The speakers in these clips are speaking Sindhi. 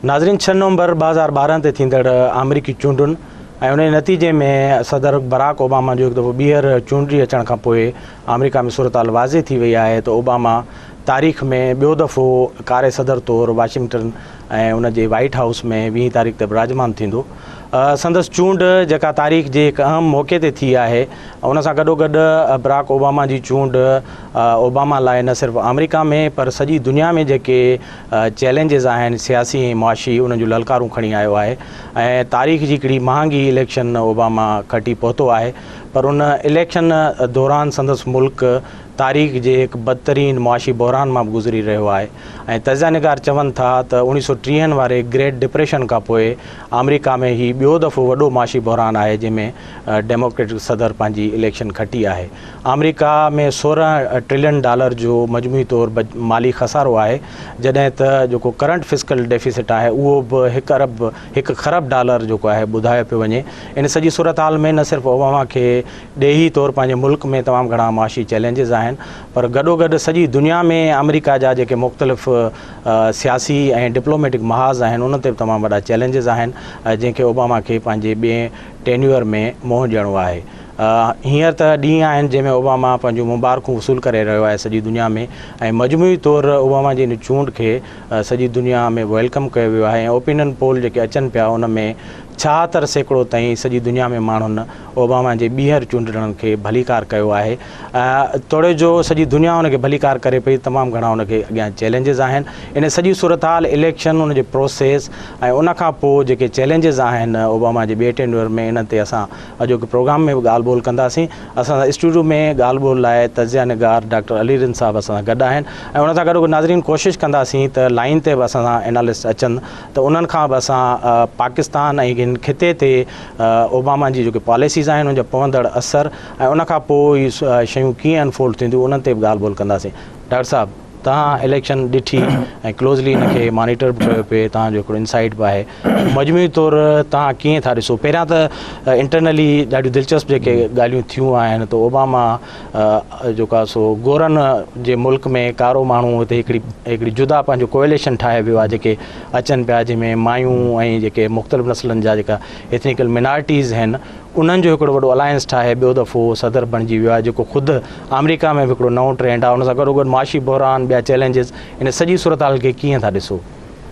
ناظرين ڇهه نومبر 2012 تي ٿيندڙ آمريڪي چونڊن ۽ ان جي نتيجي ۾ صدر براڪ اوباما جو هڪ دفعو ٻيهر چونڊجي اچڻ کان پوء آمريڪا ۾ صورتحال واضح ٿي وئي آهي ته اوباما تاريخ ۾ ٻيو دفعو ڪاري صدر طور واشنگٽن ۽ ان جي وائيٽ هائوس ۾ ويهين تاريخ تي براجمان ٿيندو. سندس چونڊ جيڪا تاريخ جي هڪ اهم موقعي تي ٿي آهي ان سان گڏوگڏ براڪ اوباما جي چونڊ اوباما لاء نه صرف آمريڪا ۾ پر سڄي دنيا ۾ جيڪي چئلينجز آهن سياسي ۽ معاشي انهن جون للڪارون کڻي آيو آهي ۽ تاريخ جي هڪڙي مهانگي اليڪشن اوباما کٽي پهتو آهي پر ان اليڪشن دوران سندس ملڪ تاريخ جي هڪ بدترين معاشي بحران مان به گذري رهيو آهي ۽ تجزيه نگار چون ٿا ته اوڻيهه سو ٽيهن واري گريٽ ڊپريشن کان پوء آمريڪا ۾ هي ٻيو دفعو وڏو معاشي بحران آهي جنهن ۾ ڊيموڪريٽڪ صدر پنهنجي اليڪشن کٽي آهي. آمريڪا ۾ 16 ٽرلين ڊالر جو مجموعي طور مالي خسارو آهي جڏهن ته جيڪو ڪرنٽ فسڪل ڊيفيسٽ آهي اهو به هڪ ارب هڪ کرب ڊالر جيڪو آهي ٻڌايو پيو وڃي. ان سڄي صورتحال ۾ نه صرف اوباما کي ڏيهي طور پنهنجي ملڪ ۾ تمام گهڻا معاشي چئلينجز آهن پر گڏوگڏ سڄي دنيا ۾ آمريڪا جا جيڪي مختلف سياسي ۽ ڊپلوميٽڪ محاذ آهن انهن تي به تمام وڏا چئلينجز آهن جنهن کي اوباما کي پنهنجي ٻئين ٽينيوئر ۾ منهن ڏيڻو آهي. هينئر ته ڏينهن آهن جنهن ۾ اوباما پنهنجون مبارڪون وصول ڪري رهيو آهي سڄي دنيا ۾ ۽ مجموعي طور اوباما جي ان چونڊ کي سڄي دنيا ۾ welcome ڪيو ويو آهي ۽ اوپينن پول جيڪي اچن پيا ان ۾ 76% تائين سڄي دنيا ۾ ماڻهن اوباما جي ٻيهر چونڊڻ کي ڀليڪار ڪيو آهي توڙي جو سڄي دنيا ان کي ڀليڪار ڪري پئي تمام گهڻا ان کي اڳيان چئلينجز آهن ان سڄي صورتحال اليڪشن ان جي پروسيس ۽ ان کان پوء جيڪي چئلينجز آهن اوباما جي ٻئي ٽينيور ۾ انهن تي اسان اڄوڪي پروگرام ۾ به ڳالهه ٻولهه ڪنداسين اسان سان اسٽوڊيو ۾ ڳالهه ٻولهه لاء تجزيه نگار ڊاڪٽر علي رند صاحب اسان سان گڏ آهن ۽ ان سان گڏوگڏ ناظرين ڪوشش ڪنداسين ته لائين تي به اسان سان انالسٽ اچن ته انهن کان به اسان پاڪستان ۽ هن خطي تي اوباما جي جيڪي پاليسيز آهن ان جا پوندڙ اثر ۽ ان کان پوء هي شيون ڪيئن انفولڊ ٿينديون انهن تي به ڳالهه ٻولهه ڪنداسين. ڊاڪٽر صاحب توهان اليڪشن ڏٺي ۽ ڪلوزلي ان کي مانيٽر به ڪيو پئي توهان جو هڪڙو انسائيٽ به آهي مجموعي طور توهان ڪيئن ٿا ڏسو پهريان ته انٽرنلي ڏاڍيون دلچسپ جيڪي ڳالهيون ٿيون آهن ته اوباما جيڪو آهي سو گورن جي ملڪ ۾ ڪارو ماڻهو هتي هڪڙي هڪڙي جدا پنهنجو ڪوئليشن ٺاهي ويو آهي جيڪي اچن پيا جنهن ۾ مايون ۽ جيڪي مختلف نسلن جا جيڪا ايٿنيڪل مينارٽيز آهن انهن جو هڪڙو وڏو الائنس ٺاهي ٻيو دفعو صدر بڻجي ويو آهي جيڪو خود آمريڪا ۾ به هڪڙو نئون ٽرينڊ آهي ان سان گڏوگڏ معاشي بحران ٻيا چئلينجز ان سڄي صورتحال کي ڪيئن ٿا ڏسو؟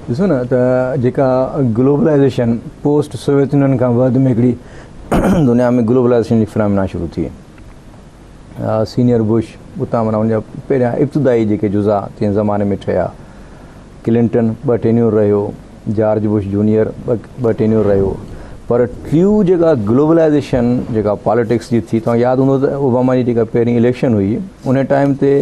ڏسو نه ته جيڪا گلوبلائزيشن پوسٽ سوويت يونين کان بعد ۾ هڪڙي دنيا ۾ گلوبلائزيشن جي فنامينا شروع ٿي سينيئر بش اتان معنيٰ ان جا پهريان ابتدائي جيڪي جزا تنهن زماني ۾ ٺهيا ڪلنٽن ٻه ٽينيور رهيو جارج بش جونيئر ٻه ٽينيور رهيو پر ٽيو جيڪا گلوبلائزيشن جيڪا پاليٽڪس جي ٿي توهان ياد هوندو ته اوباما جي جيڪا پهرين اليڪشن هئي ان ٽائيم تي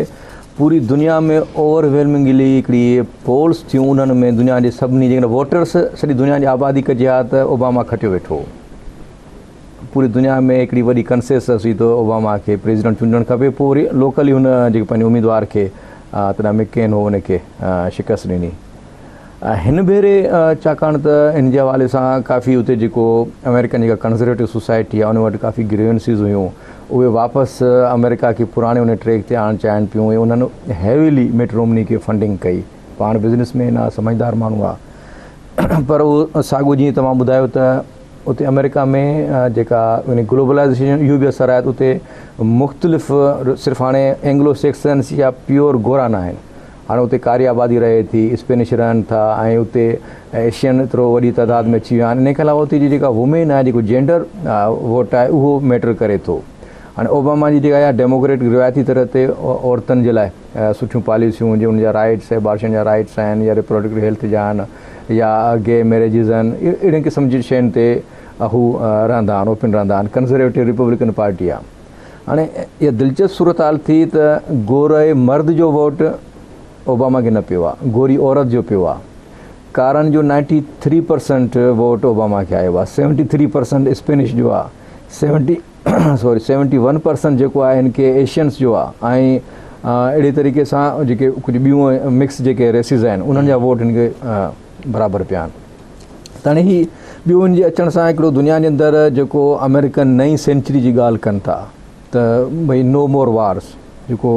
پوري دنيا ۾ اوور ويلمنگلي هڪڙي پولس ٿيون انهن ۾ دنيا جي سڀني جيڪڏهن ووٽرس سڄي دنيا جي آبادي ڪجي ها ته اوباما کٽيو ويٺو هو پوري دنيا ۾ هڪڙي وڏي ڪنسيسس هئي ته اوباما کي پريزيڊنٽ چونڊڻ کپي پوء وري لوڪلي هن جيڪي پنهنجي اميدوار کي تڏهن مڪين هو ان کي شڪست ڏني هن ڀيري ڇاڪاڻ ته ان جي حوالي سان ڪافي اتي جيڪو آمريڪن جيڪا ڪنزرويٽو سوسائٽي آهي ان وٽ ڪافي گريونسز هيون اهي واپس آمريڪا کي پراڻي ان ٽريڪ تي آڻڻ چاهين پيون ۽ انهن هيويلي ميٽ رومني کي فنڊنگ ڪئي پاڻ بزنس مين آهي سمجهدار ماڻهو آهي پر اهو ساڳو جيئن توهان ٻڌايو ته اتي آمريڪا ۾ جيڪا يعني گلوبلائزيشن جو اهو به اثر آهي ته اتي مختلف صرف هاڻي اينگلو سيڪسنس يا پيور گورا نه آهن هاڻي اتي ڪاري آبادي رهي ٿي اسپينش رهن ٿا ۽ اتي ايشين ايترو وڏي تعداد ۾ اچي ويا آهن ان کان علاوه اتي جي جيڪا وومين آهي جيڪو جينڊر ووٽ آهي اهو ميٽر ڪري ٿو هاڻي اوباما جي جيڪا اها ڊيموڪريٽڪ روايتي طرح تي عورتن جي لاء سٺيون پاليسيون جي ان جا رائٽس ابارشن جا رائٽس آهن يا ريپروڊڪٽو هيلٿ جا آهن يا گي ميريجز آهن اهڙين قسم جي شين تي هو رهندا آهن اوپن رهندا آهن ڪنزرويٽو ريپبلڪن پارٽي آهي هاڻي اها دلچسپ صورتحال ٿي ته گوري مرد جو ووٽ اوباما کي نه پيو آهي گوري عورت جو پيو آهي ڪارن جو ninety three percent vote Obama کي آيو آهي سيونٽي ٿري پرسنٽ اسپينش جو آهي سيونٽي سوري سيونٽي ون پرسنٽ جيڪو آهي هن کي ايشينس جو آهي ۽ اهڙي طريقي سان جيڪي ڪجهه ٻيون مڪس جيڪي ريسز آهن انهن جا ووٽ هن کي برابر پيا آهن ته هاڻي هي ٻيو هن جي اچڻ سان هڪڙو دنيا جي اندر جيڪو آمريڪن نئين سينچري جي ڳالهه ڪن ٿا ته ڀئي نو مور وارس جيڪو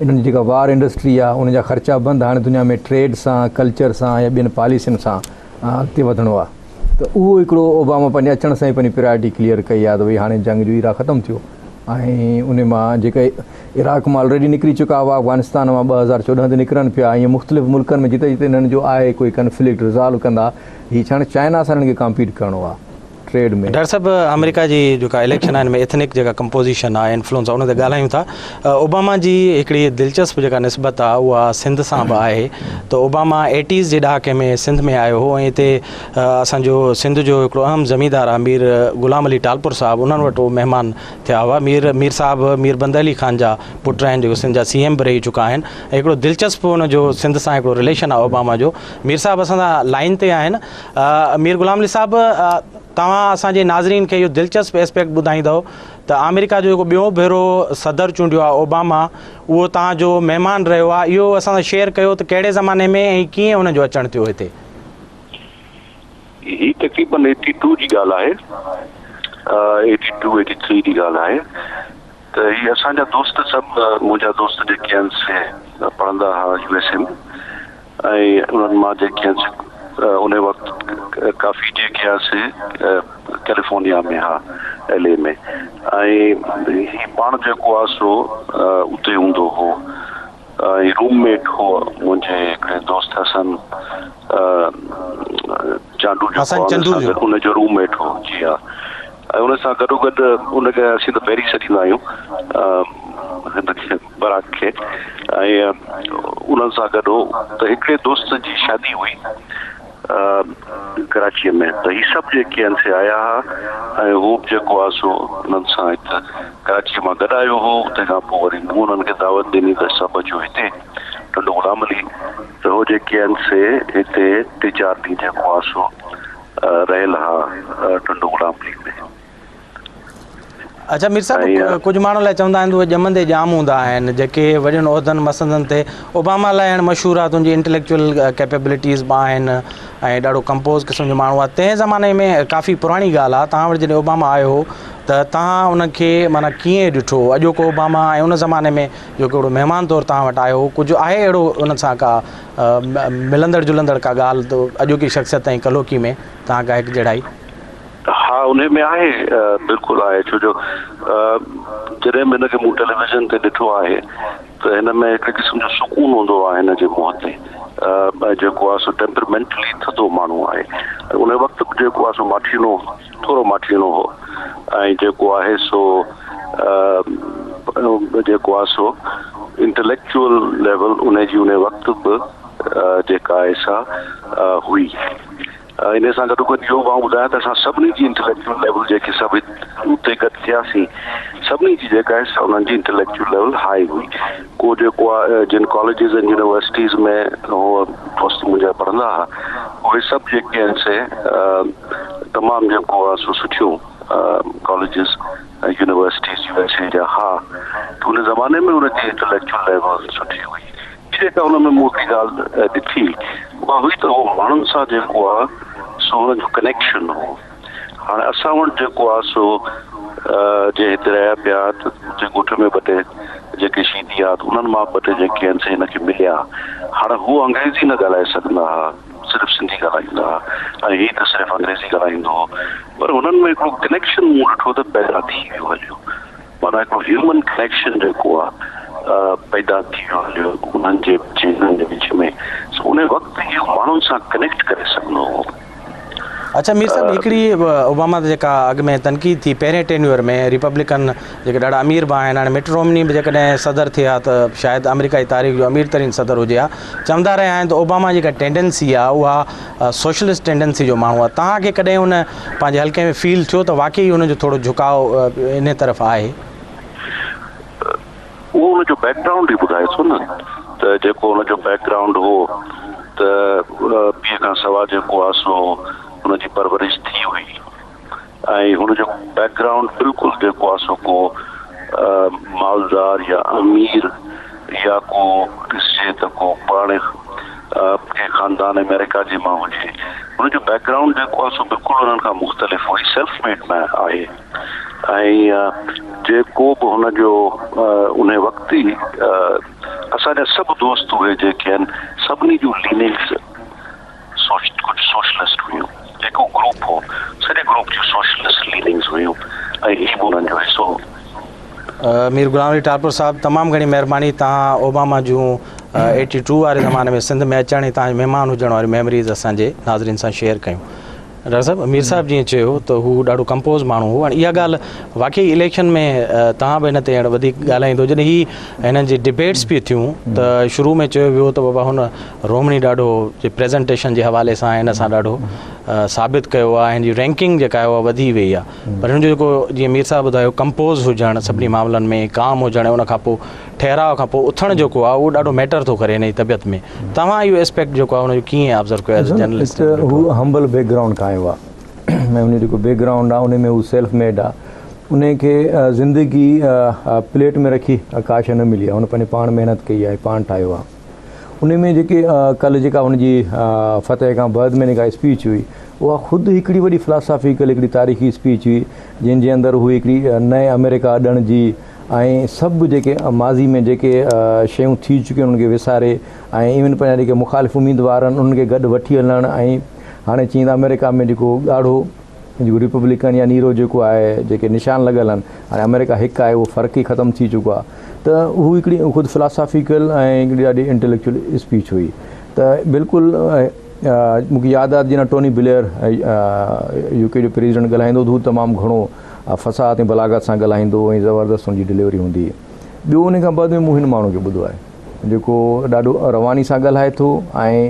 انهن جي جيڪا وار انڊسٽري آهي ان جا خرچا بند هاڻي دنيا ۾ ٽريڊ سان ڪلچر سان يا ٻين پاليسين سان اڳتي وڌڻو آهي ته اهو هڪڙو اوباما پنهنجي اچڻ سان ئي پنهنجي پرائرٽي ڪليئر ڪئي آهي ته ڀئي هاڻي جنگ جو ايرا ختم ٿيو ۽ ان مان جيڪي عراق مان آلريڊي نڪري چڪا هئا افغانستان مان 2014 تي نڪرن پيا ائين مختلف ملڪن ۾ جتي جتي انهن جو آهي ڪوئي ڪنفلڪٽ ريزالو ڪندا هي ڇاڻ چائنا سان انهن کي ڪامپيٽ ڪرڻو آهي ٽريڊ ۾. ڊاڪٽر صاحب آمريڪا جي جيڪا اليڪشن آهي ان ۾ ايٿنڪ جيڪا ڪمپوزيشن آهي انفلوئنس آهي ان تي ڳالهايون ٿا اوباما جي هڪڙي دلچسپ جيڪا نسبت آهي اها سنڌ سان به آهي ته اوباما ايٽيز جي ڏهاڪي ۾ سنڌ ۾ آيو هو ۽ هتي اسان جو سنڌ جو هڪڙو اهم زميندار آهي مير غلام علي ٽالپر صاحب انهن وٽ هو مهمان ٿيا هئا مير مير صاحب مير بنده علي خان جا پٽ آهن جيڪو سنڌ جا سي ايم به رهي چڪا آهن ۽ هڪڙو دلچسپ ان جو سنڌ سان هڪڙو رليشن آهي اوباما جو مير صاحب اسان سان لائن تي آهن مير غلام علي صاحب توهان اسان جي ناظرين کي اهو دلچسپ اسپيڪٽ ٻڌائيندؤ ته آمريڪا جو جيڪو ٻيو ڀيرو صدر چونڊيو آهي اوباما اهو توهان جو مهمان رهيو آهي اهو اسان سان شيئر ڪيو ته ڪهڙي زماني ۾ ۽ ڪيئن ان جو اچڻ ٿيو هتي. هي تقريبن ايٽي ٽو جي ڳالهه آهي ايٽي ٽو ايٽي ٿري جي ڳالهه آهي ته هي اسان جا دوست سڀ منهنجا دوست جيڪي آهن سي پڙهندا هئا يو ايس اي ۾ ۽ انهن مان جيڪي آهن سي ان وقت ڪافي جيڪي آهن سي ڪيليفورنيا ۾ ها ايل اي ۾ ۽ هي پاڻ جيڪو آهي سو اتي هوندو هو ۽ روم ميٽ هو منهنجي هڪڙي دوست حسن چانڊو جيڪو ان جو روم ميٽ هو جي ها ۽ ان سان گڏو گڏ ان کي اسين ته بيري سڏيندا آهيون هن کي براڪ کي ۽ انهن سان گڏ هو ته هڪڙي دوست جي شادي هئي ڪراچيء ۾ ته هي سڀ جيڪي آهن سي آيا ها ۽ هو به جيڪو آهي سو انهن سان هت ڪراچيء مان گڏ آيو هو اتي کان پوء وري مون انهن کي دعوت ڏني ته سڀ اچو هتي ٽنڊو غلام علي ته هو جيڪي آهن سي هتي ٽي چار ڏينهن جيڪو آهي سو رهيل ها ٽنڊو غلام علي ۾. اڇا مير صاحب ڪجهه ماڻهن لاء چوندا آهن ته اهي ڄمندي ڄام هوندا آهن جيڪي وڏين عهدن مسندن تي اوباما لاء هاڻي مشهور آهي تنهنجي انٽليڪچوئل ڪيپيبلٽيز به آهن ۽ ڏاڍو ڪمپوز قسم جو ماڻهو آهي تنهن زماني ۾ ڪافي پراڻي ڳالهه آهي توهان وٽ جڏهن اوباما آيو هو ته توهان ان کي معنيٰ ڪيئن ڏٺو اڄوڪو اوباما ۽ ان زماني ۾ جيڪو هڪڙو مهمان طور توهان وٽ آيو هو ڪجهه آهي اهڙو ان سان ڪا ملندڙ جلندڙ ڪا ڳالهه ته اڄوڪي شخصيت ۽ ڪلهوڪي ۾ توهان ڪا هڪجهڙائي ها انهي ۾ آهي بلڪل آهي ڇو جو جڏهن به هن کي مون ٽيليويزن تي ڏٺو آهي ته هن ۾ هڪ قسم جو سڪون هوندو آهي هن جي منهن تي ۽ جيڪو آهي سو ٽيمپرمينٽلي ٿڌو ماڻهو آهي ۽ ان وقت به جيڪو آهي سو ماٺيڻو ٿورو ماٺيڻو هو ۽ جيڪو آهي سو جيڪو آهي سو انٽليڪچوئل ليول ان جي ان وقت به جيڪا آهي سا هئي. انهيء سان گڏوگڏ اهو به آئون ٻڌايان ته اسان سڀني جي انٽليڪچوئل ليول جيڪي سڀ اتي گڏ ٿياسين سڀني جي جيڪا آهي سا انهن جي انٽليڪچوئل ليول هاء هئي ڪو جيڪو آهي جن ڪاليجز ۽ يونيورسٽيز ۾ هو دوست منهنجا پڙهندا هئا اهي سڀ جيڪي آهن سي تمام جيڪو آهي سو سٺيون ڪاليجز ۽ يونيورسٽيز يو ايس اي جا ها ته ان زماني ۾ ان جي انٽليڪچوئل ليول سٺي هئي جيڪا ان ۾ مون هڪڙي ڳالهه ڏٺي اها هئي ته هو ماڻهن سان جيڪو آهي سو هن جو ڪنيڪشن هو. هاڻي اسان وٽ جيڪو آهي سو جي هتي رهيا پيا ته اتي ڳوٺ ۾ ٻه ٽي جيڪي شيدي ها ته انهن مان ٻه ٽي جيڪي آهن سي هن کي مليا. هاڻي هو انگريزي نه ڳالهائي سگهندا ها صرف سنڌي ڳالهائيندا ها ۽ هي ته صرف انگريزي ڳالهائيندو هو پر هنن ۾ هڪڙو ڪنيڪشن مون ڏٺو ته پيدا ٿي ويو هليو. معنيٰ هڪڙو هيومن ڪنيڪشن جيڪو آ پيدا ٿي ويو هليو انهن جي چينن جي وچ ۾ سو ان وقت اهو ماڻهن سان ڪنيڪٽ ڪري سگهندو هو. اڇا مير صاحب هڪڙي اوباما تي جيڪا اڳ ۾ تنقيد ٿي پهرين ٽينيور ۾ ريپبلڪن جيڪي ڏاڍا امير به آهن هاڻي مٽ رومني به جيڪڏهن صدر ٿئي ها ته شايد آمريڪا جي تاريخ جو امير ترين صدر هجي ها چوندا رهيا آهن ته اوباما جي جيڪا ٽينڊنسي آهي اها سوشلسٽ ٽينڊنسي جو ماڻهو آهي توهان کي ڪڏهن ان پنهنجي حلقي ۾ فيل ٿيو ته واقعي ان جو ٿورو جهڪاء انهي طرف آهي. اهو ان جو بيڪ گرائونڊ ئي ٻڌائي ٿو نه ته جيڪو ان جو بيڪ گرائونڊ هو ته پيء کان سوا جيڪو آهي سو ان جي پرورش ٿي هئي ۽ هن جو بيڪ گرائونڊ بلڪل جيڪو آهي سو ڪو مالدار يا امير يا ڪو ڏسجي ته ڪو پراڻي ڪنهن خاندان آمريڪا جي مان هجي هن جو بيڪ گرائونڊ جيڪو آهي سو بلڪل انهن کان مختلف هو هي سيلف ميڊ مين آهي ۽ جيڪو به هن جو ان وقت ئي اسان جا سڀ دوست اهي جيڪي آهن سڀني جون ليننگس سوچ ڪجهه سوشلسٽ هيون. جيڪو گروپ هو، سڄي گروپ جون سوشلسٽ ليننگز هيون ۽ هي به انهن جو حصو هو. مير غلام علي ٽالپر صاحب تمام گهڻي مهرباني توهان اوباما جون ايٽي ٽو واري زماني ۾ سنڌ ۾ اچڻ ۽ توهان جو مهمان هجڻ واريون ميموريز اسان جي ناظرين سان شيئر ڪيون. ڊاڪٽر صاحب مير صاحب جيئن چيو ته هو ڏاڍو ڪمپوز ماڻهو هو هاڻي اها ڳالهه واقعي اليڪشن ۾ توهان به هن تي هاڻي وڌيڪ ڳالهائيندو جڏهن هي هنن جي ڊبيٽس پئي ٿيون ته شروع ۾ چيو ويو ته بابا هن رومني ڏاڍو جي پريزنٽيشن جي حوالي سان هن سان ڏاڍو ثابت ڪيو آهي هن جي رينڪنگ جيڪا آهي اها وڌي وئي آهي پر هن جو جيڪو جيئن مير صاحب ٻڌايو ڪمپوز هجڻ سڀني معاملن ۾ ڪام هجڻ ان کان پوء ٺهراء کان پوء اٿڻ جيڪو آهي اهو ڏاڍو ميٽر ٿو ڪري هن جي طبيعت ۾ توهان اهو اسپيڪٽ جيڪو آهي ان جو ڪيئن آبزرو ڪيو ايز اي جرنلسٽ؟ هو همبل بيڪ گرائونڊ کان آيو آهي ۽ ان جو جيڪو بيڪ گرائونڊ آهي ان ۾ هو سيلف ميڊ آهي ان کي زندگي پليٽ ۾ رکي ڪا شيء نه ملي آهي هن پنهنجي پاڻ محنت ڪئي آهي پاڻ ٺاهيو آهي ان ۾ جيڪي ڪلهه جيڪا هن جي فتح کان بعد ۾ جيڪا اسپيچ هئي اها خود هڪڙي وڏي فلاسافيڪل هڪڙي تاريخي اسپيچ هئي جنهن جي اندر هو هڪڙي نئين آمريڪا اڏڻ جي ۽ سڀ جيڪي ماضي ۾ جيڪي شيون ٿي چڪيون انهن کي وساري ۽ ايون پنهنجا جيڪي مخالف اميدوار آهن انهن کي گڏ وٺي هلڻ ۽ هاڻي چين ته آمريڪا ۾ جيڪو ڳاڙهو جيڪو ريپبلڪن يا نيرو جيڪو آهي جيڪي نشان لڳل آهن هاڻي آمريڪا هڪ آهي اهو فرق ئي ختم ٿي چڪو آهي ته هو هڪڙي خود فلاسافيڪل ۽ هڪڙي ڏاڍي انٽليڪچوئل اسپيچ هئي ته بلڪل مون کي ياد آهي جڏهن ٽوني بليئر يو ڪي جو پريزيڊنٽ ڳالهائيندو هو تمام گهڻو فصاحت ۽ بلاغت سان ڳالهائيندو هو ۽ زبردست ان جي ڊليوري هوندي هئي. ٻيو ان کان بعد ۾ مون هن ماڻهو کي ٻڌو آهي جيڪو ڏاڍو رواني سان ڳالهائي ٿو ۽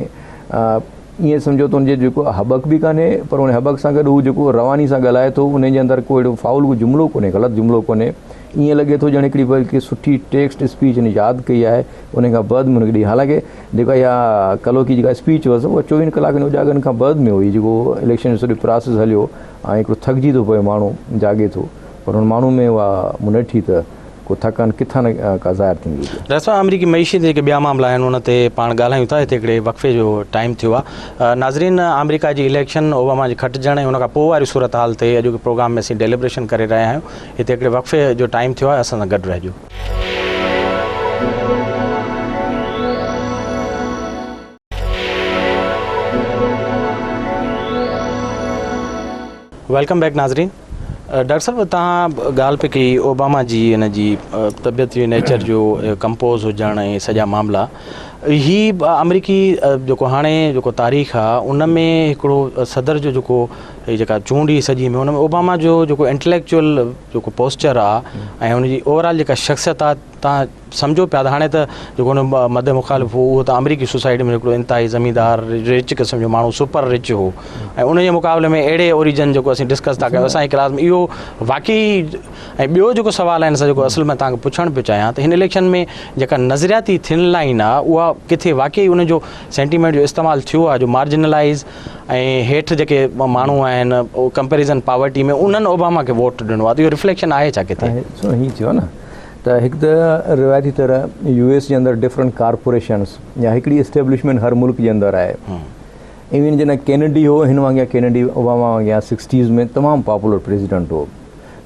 ائين سمجهو ته ان جي جيڪو هٻڪ به ڪانهي پر ان هٻڪ سان گڏ هو جيڪو رواني سان ڳالهائي ٿو ان جي اندر ڪو اهڙو فائول ڪو جملو ڪونهي غلط جملو ڪونهي ائين لڳي ٿو ڄڻ هڪڙي بلڪه سٺي ٽيڪسٽ اسپيچ هن ياد ڪئي آهي ان کان بعد ۾ هن کي ڏئي حالانڪه جيڪا اها ڪلهوڪي جيڪا اسپيچ هئس اها چوويهن ڪلاڪن اوجاڳن کان بعد ۾ هئي جيڪو اليڪشن جو سڄو پراسيس هليو ۽ هڪڙو ٿڪجي ٿو پوي ماڻهو جاڳي ٿو پر ان ماڻهو ۾ اها مون نه ڏٺي ته ڪو ٿڪان ڪٿان نه ڪا ظاهر ٿيندي هجي. ڊاڪٽر صاحب آمريڪي معيشت جي جيڪي ٻيا معاملا آهن ان تي پاڻ ڳالهايون ٿا هتي هڪڙي وقفي جو ٽائيم ٿيو آهي ناظرين آمريڪا جي اليڪشن اوباما جي کٽجڻ ۽ ان کان پوء واري صورتحال تي اڄوڪي پروگرام ۾ اسين ڊيليبريشن ڪري رهيا آهيون هتي هڪڙي وقفي جو ٽائيم ٿيو آهي اسان سان گڏ رهجو. Welcome back ناظرين ڊاڪٽر صاحب توهان ڳالهه پئي ڪئي اوباما جي ان جي طبيعت جي نيچر جو ڪمپوز هجڻ ۽ سڄا معاملا هي آمريڪي جيڪو هاڻي جيڪو تاريخ آ ان ۾ هڪڙو صدر جو جيڪو هي جيڪا چونڊ هئي سڄي ۾ ان ۾ اوباما جو جيڪو انٽليڪچوئل جيڪو پوسچر آ ۽ ان جي اوور آل جيڪا شخصيت آ تان سمجهو پيا ته هاڻي ته جيڪو هن مد مخالف هو اهو ته آمريڪي سوسائٽي ۾ هڪڙو انتهائي زميندار رچ قسم جو ماڻهو سپر رچ هو ۽ ان جي مقابلي ۾ اهڙي اوريجن جيڪو اسين ڊسڪس ٿا ڪيون اسان جي ڪلاس ۾ اهو واقعي ۽ ٻيو جيڪو سوال آهي هن سان جيڪو اصل ۾ توهان کي پڇڻ پيو چاهيان ته هن اليڪشن ۾ جيڪا نظرياتي ٿن لائن آهي اها ڪٿي واقعي ان جو سينٽيمينٽ جو استعمال ٿيو آهي جو مارجنلائز ۽ هيٺ جيڪي ماڻهو آهن ڪمپيريزن پاورٽي ۾ انهن اوباما کي ووٽ ڏنو آهي ته اهو رفليڪشن آهي ڇا ڪٿي؟ هي ٿيو نه ته هڪ ته روايتي طرح يو ايس جي اندر ڊفرنٽ ڪارپوريشنس يا هڪڙي اسٽيبلشمينٽ هر ملڪ جي اندر آهي ايون جڏهن ڪينيڊي هو هن وانگيان ڪينيڊي اوباما وانگيان سڪسٽيز ۾ تمام پاپولر پريزيڊنٽ هو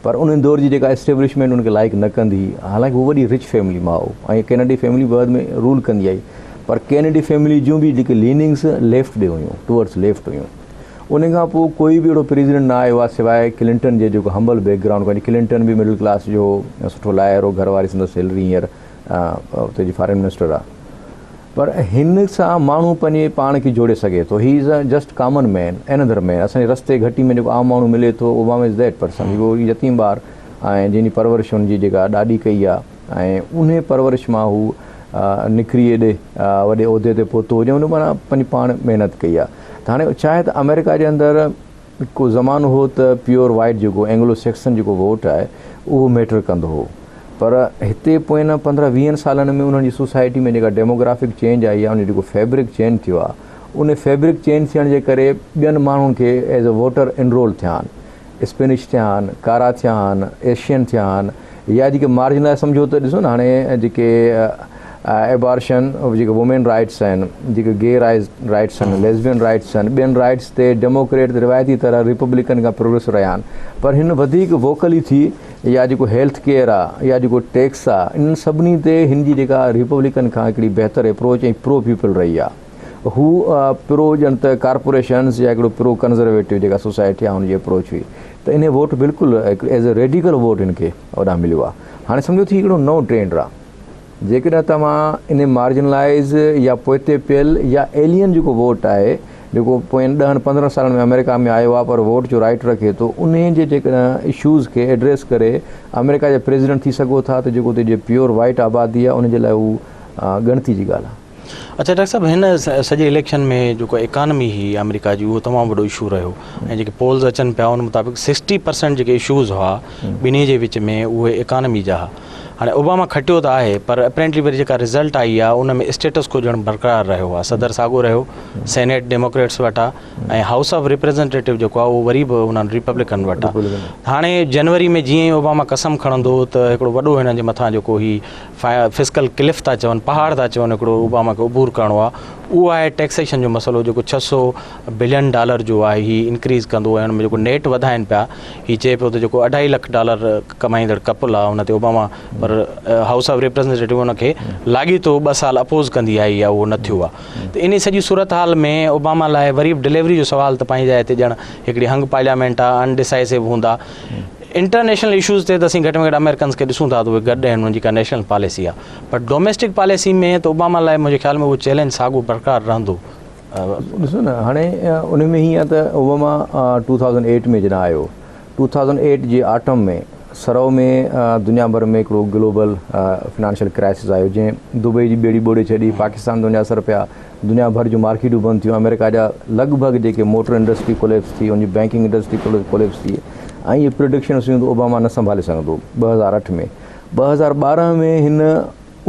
پر ان دور جي جيڪا اسٽيبلشمينٽ ان کي لائڪ نه ڪندي هئي حالانڪه هو وڏي رچ فيملي مان هو ۽ ڪينيڊي فيملي بعد ۾ رول ڪندي آئي پر ڪينيڊي فيملي جون به جيڪي ليننگس ليفٽ ڏي هيون ٽوورڊس ليفٽ هيون ان کان پوء ڪوئي به اهڙو پريزيڊنٽ نه آيو آهي سواء ڪلنٽن جي جيڪو همبل بيڪ گرائونڊ کان ڪلنٽن به مڊل ڪلاس جو هو سٺو لائر هو گهر واري سندس هيلري هينئر اتي جي فارين منسٽر آهي پر هن سان ماڻهو پنهنجي پاڻ کي جوڙي سگهي ٿو he is just common man another man اسان جي رستي گهٽي ۾ جيڪو عام ماڻهو ملي ٿو اوباما is that person جيڪو يتيم ٻار ۽ جنهن جي پرورش هن جي جيڪا ڏاڏي ڪئي آهي ۽ انهي پرورش مان هو نڪري ايڏي وڏي عهدي تي پهتو هجي ان معنيٰ پنهنجي پاڻ محنت ڪئي آهي ته هاڻي ڇا آهي ته آمريڪا جي اندر ڪو زمانو هو ته پيور وائيٽ جيڪو اينگلو سيڪسن جيڪو ووٽ آهي اهو ميٽر ڪندو هو پر هتي پوين پندرهن ويهن سالن ۾ انهن جي سوسائٽي ۾ جيڪا ڊيموگرافڪ چينج آئي آهي ان جو جيڪو فيبرڪ چينج ٿيو آهي ان فيبرڪ چينج ٿيڻ جي ڪري ٻين ماڻهن کي ايز اي ووٽر انرول ٿيا آهن اسپينش ٿيا آهن، ڪارا ٿيا آهن، ايشين ٿيا آهن يا جيڪي مارجنلائز سمجهو ته ڏسو نه هاڻي جيڪي ابارشن جيڪي وومين رائٽس آهن، جيڪي گي رائٽس آهن، ليزبين رائٽس آهن، ٻين رائٽس تي ڊيموڪريٽ روايتي طرح ريپبلڪن کان پروگريسو رهيا آهن پر هن وڌيڪ ووڪلي ٿي يا جيڪو هيلٿ ڪيئر آهي يا جيڪو ٽيڪس آهي انهن سڀني تي هن جي جيڪا ريپبلڪن کان هڪڙي بهتر اپروچ ۽ پرو پيپل رهي آهي. هو پرو ڄڻ ته ڪارپوريشنز يا هڪڙو پرو ڪنزرويٽو جيڪا سوسائٽي آهي ان جي اپروچ هئي ته انهي ووٽ بلڪل ايز اي ريڊيڪل ووٽ هن کي اوڏانهن مليو آهي. هاڻي سمجهو ٿي هڪڙو نئون ٽرينڊ آهي. جيڪڏهن توهان انهي مارجنلائيز يا پوئتي پيل يا ايلين جيڪو ووٽ آهي جيڪو پوين ڏهن پندرهن سالن ۾ آمريڪا ۾ آيو آهي پر ووٽ جو رائيٽ رکي ٿو انهي جي جيڪڏهن اشوز کي ايڊريس ڪري آمريڪا جا پريزيڊنٽ ٿي سگهو ٿا ته جيڪو اتي جي پيور وائيٽ آبادي آهي ان جي لاء هو ڳڻتي جي ڳالهه آهي. اڇا ڊاڪٽر صاحب هن سڄي اليڪشن ۾ جيڪو اڪانمي هئي آمريڪا جي اهو تمام وڏو اشو رهيو ۽ جيڪي پولز اچن پيا ان مطابق سڪسٽي پرسنٽ جيڪي اشوز هئا ٻنهي جي وچ ۾ اهي اڪانمي جا هئا هاڻي اوباما کٽيو ته آهي پر اپرينٽلي وري جيڪا رزلٽ آئي آهي ان ۾ اسٽيٽس ڪو ڄڻ برقرار رهيو آهي صدر ساڳو رهيو سينيٽ ڊيموڪريٽس وٽ آهي ۽ هائوس آف ريپريزنٽيٽو جيڪو آهي اهو وري به انهن ريپبلڪن وٽ آهي هاڻي جنوري ۾ جيئن ئي اوباما قسم کڻندو ته هڪڙو وڏو هنن جي مٿان جيڪو هي فسڪل ڪلف ٿا چون پهاڙ ٿا چون هڪڙو اوباما کي عبور ڪرڻو آهي اهو آهي ٽيڪسيشن جو مسئلو جيڪو 600 بلين ڊالر جو آهي هي انڪريز ڪندو ۽ ان ۾ جيڪو نيٽ وڌائين پيا هي چئي پيو ته جيڪو اڍائي لک ڊالر ڪمائيندڙ ڪپل آهي ان تي اوباما پر هائوس آف ريپريزنٽيٽو ان کي لاڳيتو ٻه سال اپوز ڪندي آئي آهي اهو نه ٿيو آهي ته انهي سڄي صورتحال ۾ اوباما لاء وري به ڊليوري جو سوال ته پنهنجي جاء تي ڄڻ هڪڙي هنگ پارليامينٽ آهي انڊيسائسو هوندا انٽرنيشنل اشوز تي ته اسين گهٽ ۾ گهٽ آمريڪنز کي ڏسون ٿا ته اهي گڏ آهن انهن جي ڪا نيشنل پاليسي آهي پر ڊوميسٽڪ پاليسي ۾ ته اوباما لاء منهنجي خيال ۾ اهو چئلينج ساڳو برقرار رهندو. ڏسو نه هاڻي ان ۾ هيئن آهي ته اوباما 2008 ۾ جڏهن آيو 2008 جي آٽم ۾ سرو ۾ دنيا ڀر ۾ هڪڙو گلوبل فنانشل ڪرائسس آيو جنهن دبئي جي ٻيڙي ٻوڙي ڇڏي پاڪستان تي ان جا اثر پيا دنيا ڀر جون مارڪيٽون بند ٿيون، آمريڪا جا لڳ ڀڳ جيڪي موٽر انڊسٽري ڪوليپس ٿي، ان جي بئنڪنگ انڊسٽري ڪوليپس ٿي ۽ اهي پرڊڪشنس هيون ته اوباما نه سنڀالي سگهندو 2008 ۾ 2012 ۾ هن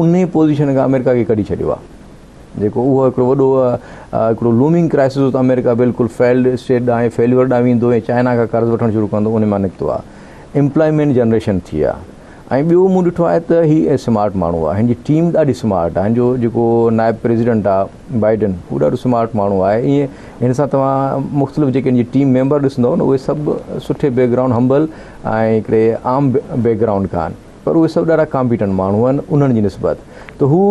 انهي پوزيشن کان آمريڪا کي ڪڍي ڇڏيو آهي جيڪو اهو هڪڙو وڏو هڪڙو لومنگ ڪرائسس هو ته آمريڪا بلڪل فيلڊ اسٽيٽ ڏانهن فيليور ڏانهن ويندو ۽ چائنا کان قرض وٺڻ شروع ڪندو ان مان نڪتو آهي امپلائمينٽ جنريشن ٿي آهي ۽ ٻيو مون ڏٺو آهي ته هي سمارٽ ماڻهو آهي هن جي ٽيم ڏاڍي سمارٽ آهي هن جو جيڪو نائب پريزيڊنٽ آهي بائيڊن هو ڏاڍو سمارٽ ماڻهو آهي ائين هن سان توهان مختلف جيڪي هن جي ٽيم ميمبر ڏسندو نه اهي سڀ سٺي بيڪ گرائونڊ همبل ۽ هڪڙي عام بيڪ گرائونڊ کان آهن پر اهي سڀ ڏاڍا ڪامپيٽنٽ ماڻهو آهن انهن جي نسبت ته هو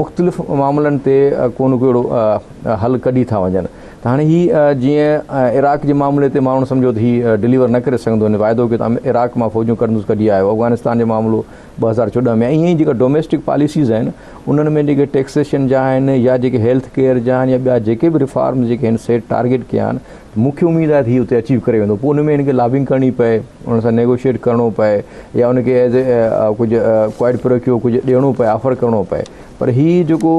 مختلف معاملن تي ڪو نه ڪو اهڙو حل ڪڍي ٿا وڃن ته هاڻي هي جيئن عراق جي معاملي تي ماڻهن سمجهيو ته هي ڊليور نه ڪري سگهندو هن واعدو ڪيو ته عراق مان فوجون ڪڍندس ڪڍي آيو افغانستان جو معاملو 2014 ۾ ائين ئي جيڪا ڊوميسٽڪ پاليسيز آهن انهن ۾ جيڪي ٽيڪسيشن جا آهن يا جيڪي هيلٿ ڪيئر جا آهن يا ٻيا جيڪي به ريفارمز جيڪي هن سيٽ ٽارگيٽ ڪيا آهن مون کي اميد آهي ته هي اتي اچيو ڪري ويندو پوء ان ۾ هن کي لابنگ ڪرڻي پئي ان سان نيگوشيٽ ڪرڻو پئي يا ان کي ايز اي ڪجهه ڪوائڊ پروڪيو ڪجهه ڏيڻو پئي آفر ڪرڻو پئي پر هي جيڪو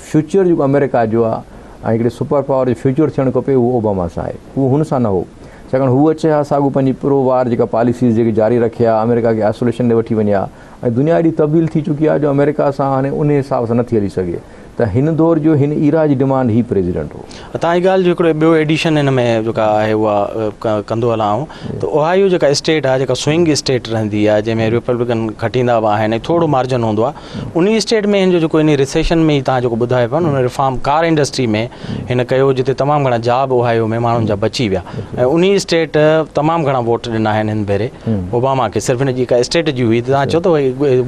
فيوچر جيڪو آمريڪا جو آهي ۽ هڪڙي سپر پاور جو فيوچر ٿيڻ کپي اهو اوباما سان آهي اهو هن سان نه هو ڇاڪاڻ هو اچي ها ساڳو پنهنجي پرو وار جيڪا پاليسيز جيڪي جاري رکي ها آمريڪا کي آئسوليشن ڏي وٺي وڃي ها ۽ دنيا ايڏي تبديل ٿي چڪي آهي جو آمريڪا سان هاڻي ان حساب سان نٿي هلي سگهي ته هن دور جو هن ايرا جي ڊمانڊ هي پريزيڊنٽ هو. توهان جي ڳالهه جو هڪڙو ٻيو ايڊيشن هن ۾ جيڪا آهي اها ڪندو هلان آئون ته اوهايو جيڪا اسٽيٽ آهي جيڪا سوئنگ اسٽيٽ رهندي آهي جنهن ۾ ريپبلڪن کٽيندا به آهن ۽ ٿورو مارجن هوندو آهي انهي اسٽيٽ ۾ هن جو جيڪو انهي ريسيشن ۾ ئي توهان جيڪو ٻڌايو پيا نه ان ريفارم ڪار انڊسٽري ۾ هن ڪيو جتي تمام گهڻا جاب اوهايو ۾ ماڻهن جا بچي ويا ۽ انهي اسٽيٽ تمام گهڻا ووٽ ڏنا آهن هن ڀيري اوباما کي صرف هن جي جيڪا اسٽريٽجي هئي توهان چئو ته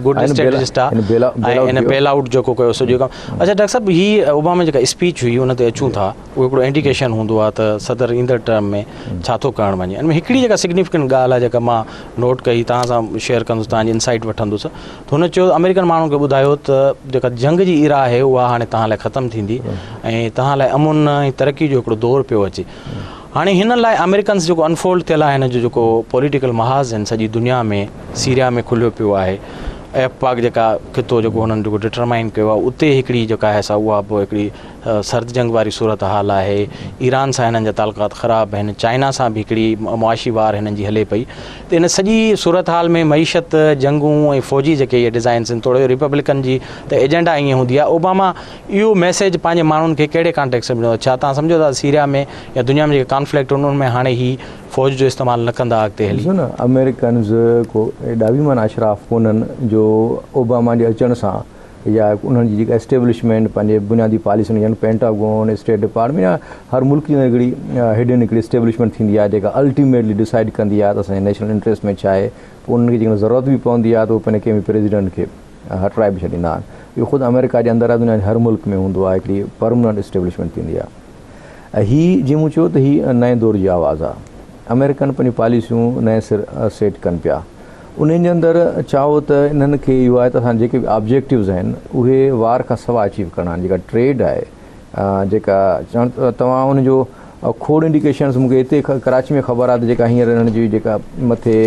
گڊ اسٽريٽجسٽ آهي ۽ هن بيل آئوٽ جيڪو ڪيو سڄو ڪم اڇا ڊاڪٽر صاحب هي اوباما جيڪا اسپيچ هئي ان تي اچون ٿا اهو هڪڙو انڊيڪيشن هوندو آهي ته صدر ايندڙ ٽرم ۾ ڇا ٿو ڪرڻ وڃي ان ۾ هڪڙي جيڪا سگنيفڪنٽ ڳالهه آهي جيڪا مان نوٽ ڪئي توهان سان شيئر ڪندس توهان جي انسائٽ وٺندس هن چيو ته آمريڪن ماڻهن کي ٻڌايو ته جيڪا جنگ جي ايرا آهي اها هاڻي توهان لاء ختم ٿيندي ۽ توهان لاء امن ۽ ترقي جو هڪڙو دور پيو اچي. هاڻي هن لاء آمريڪنز جيڪو انفولڊ ٿيل آهي هن جو جيڪو پوليٽيڪل محاذ هن سڄي دنيا ۾ سيريا ۾ کليو پيو آهي ايف پاڪ جيڪا خطو جيڪو هنن جيڪو ڊٽرمائن ڪيو آهي اتي هڪڙي جيڪا آهي سا اها به هڪڙي سرد جنگ واري صورت حال آهي ايران سان هنن جا تعلقات خراب آهن چائنا سان به هڪڙي معاشي وار هنن جي هلي پئي ته ان سڄي صورتحال ۾ معيشت، جنگون ۽ فوجي جيڪي اهي ڊزائنس آهن توڙي ريپبلڪن جي ته ايجنڊا ائين هوندي آهي اوباما اهو ميسيج پنهنجي ماڻهن کي ڪهڙي ڪانٽيڪسٽ ۾ ڏنو ڇا توهان سمجهو ٿا سيريا ۾ يا دنيا ۾ جيڪي ڪانفلڪٽ آهن ان ۾ هاڻي هي فوج جو استعمال نه ڪندا اڳتي هلي. ڏسو نه آمريڪنز ڪو ايڏا به معنيٰ اشراف ڪونهن جو اوباما جي اچڻ سان يا انهن جي جيڪا اسٽيبلشمينٽ پنهنجي بنيادي پاليسين يعني پينٽاگون، اسٽيٽ ڊپارٽمينٽ يا هر ملڪ جي اندر هڪڙي هيڊن هڪڙي اسٽيبلشمينٽ ٿيندي آهي جيڪا الٽيميٽلي ڊسائيڊ ڪندي آهي ته اسان جي نيشنل انٽريسٽ ۾ ڇا آهي پوء انهن کي جيڪڏهن ضرورت به پوندي آهي ته هو پنهنجي ڪنهن به پريزيڊنٽ کي هٽرائي به ڇڏيندا آهن. اهو خود آمريڪا جي اندر آهي دنيا جي هر ملڪ ۾ هوندو آهي هڪڙي پرمننٽ اسٽيبلشمينٽ ٿيندي آهي ۽ هي جيئن مون چيو ته هي نئين دور جي آواز آهي آمريڪن پنهنجون پاليسيون نئين سر سيٽ ڪن پيا انهن جي اندر چاهو ته انهن کي اهو آهي ته اسان جيڪي به آبجيڪٽوز آهن اهي وار کان سوا اچيو ڪرڻا آهن جيڪا ٽريڊ آهي جيڪا چوڻ توهان ان جو کوڙ انڊيڪيشنز مون کي هتي ڪراچي ۾ خبر آهي ته جيڪا هينئر انهن جي جيڪا مٿي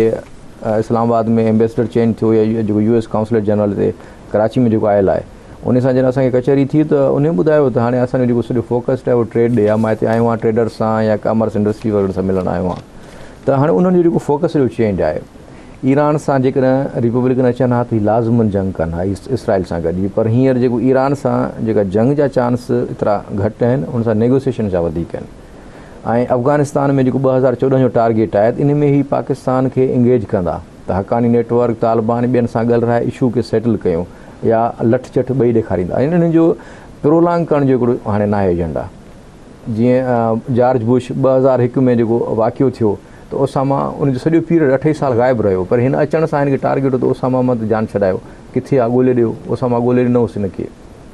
اسلام آباد ۾ ايمبيسڊر چينج ٿيو يا جيڪو يو ايس ڪائونسلر جنرل هتي ڪراچي ۾ جيڪو آيل آهي ان سان جڏهن اسان کي ڪچهري ٿي ته ان ٻڌايو ته هاڻي اسان جو جيڪو سڄو فوڪسڊ آهي اهو ٽريڊ ڏي آهي مان هتي آيو آهيان ٽريڊرس سان يا ڪامرس انڊسٽري وارن سان ملڻ آيو آهيان ته هاڻي انهن جو جيڪو فوڪس سڄو چينج آهي ايران سان جيڪڏهن ريپبلڪن اچن ها ته هي لازمن جنگ ڪن ها اسرائيل سان گڏجي پر هينئر جيڪو ايران سان جيڪا جنگ جا چانس ايترا گهٽ آهن ان سان نيگوسيشن جا وڌيڪ آهن ۽ افغانستان ۾ جيڪو 2014 جو ٽارگيٽ آهي ته ان ۾ هي پاڪستان کي انگيج ڪندا ته حقاني نيٽ ورڪ طالبان ٻين سان ڳالهرائي اشو کي سيٽل ڪيون يا لٺ چٺ ٻئي ڏيکاريندا ۽ انهن جو پرولانگ ڪرڻ جو هڪڙو هاڻي ناهي ايجنڊا جيئن جارج بش 2001 ۾ جيڪو واقعو ٿيو ته اوساما ان جو سڄو پيريڊ اٺ ئي سال غائب رهيو پر هن اچڻ سان هن کي ٽارگيٽ هو ته اوساما مان ته جان ڇڏايو ڪٿي آ ڳولي ڏيو اوساما ڳولي ڏنو هوس هن کي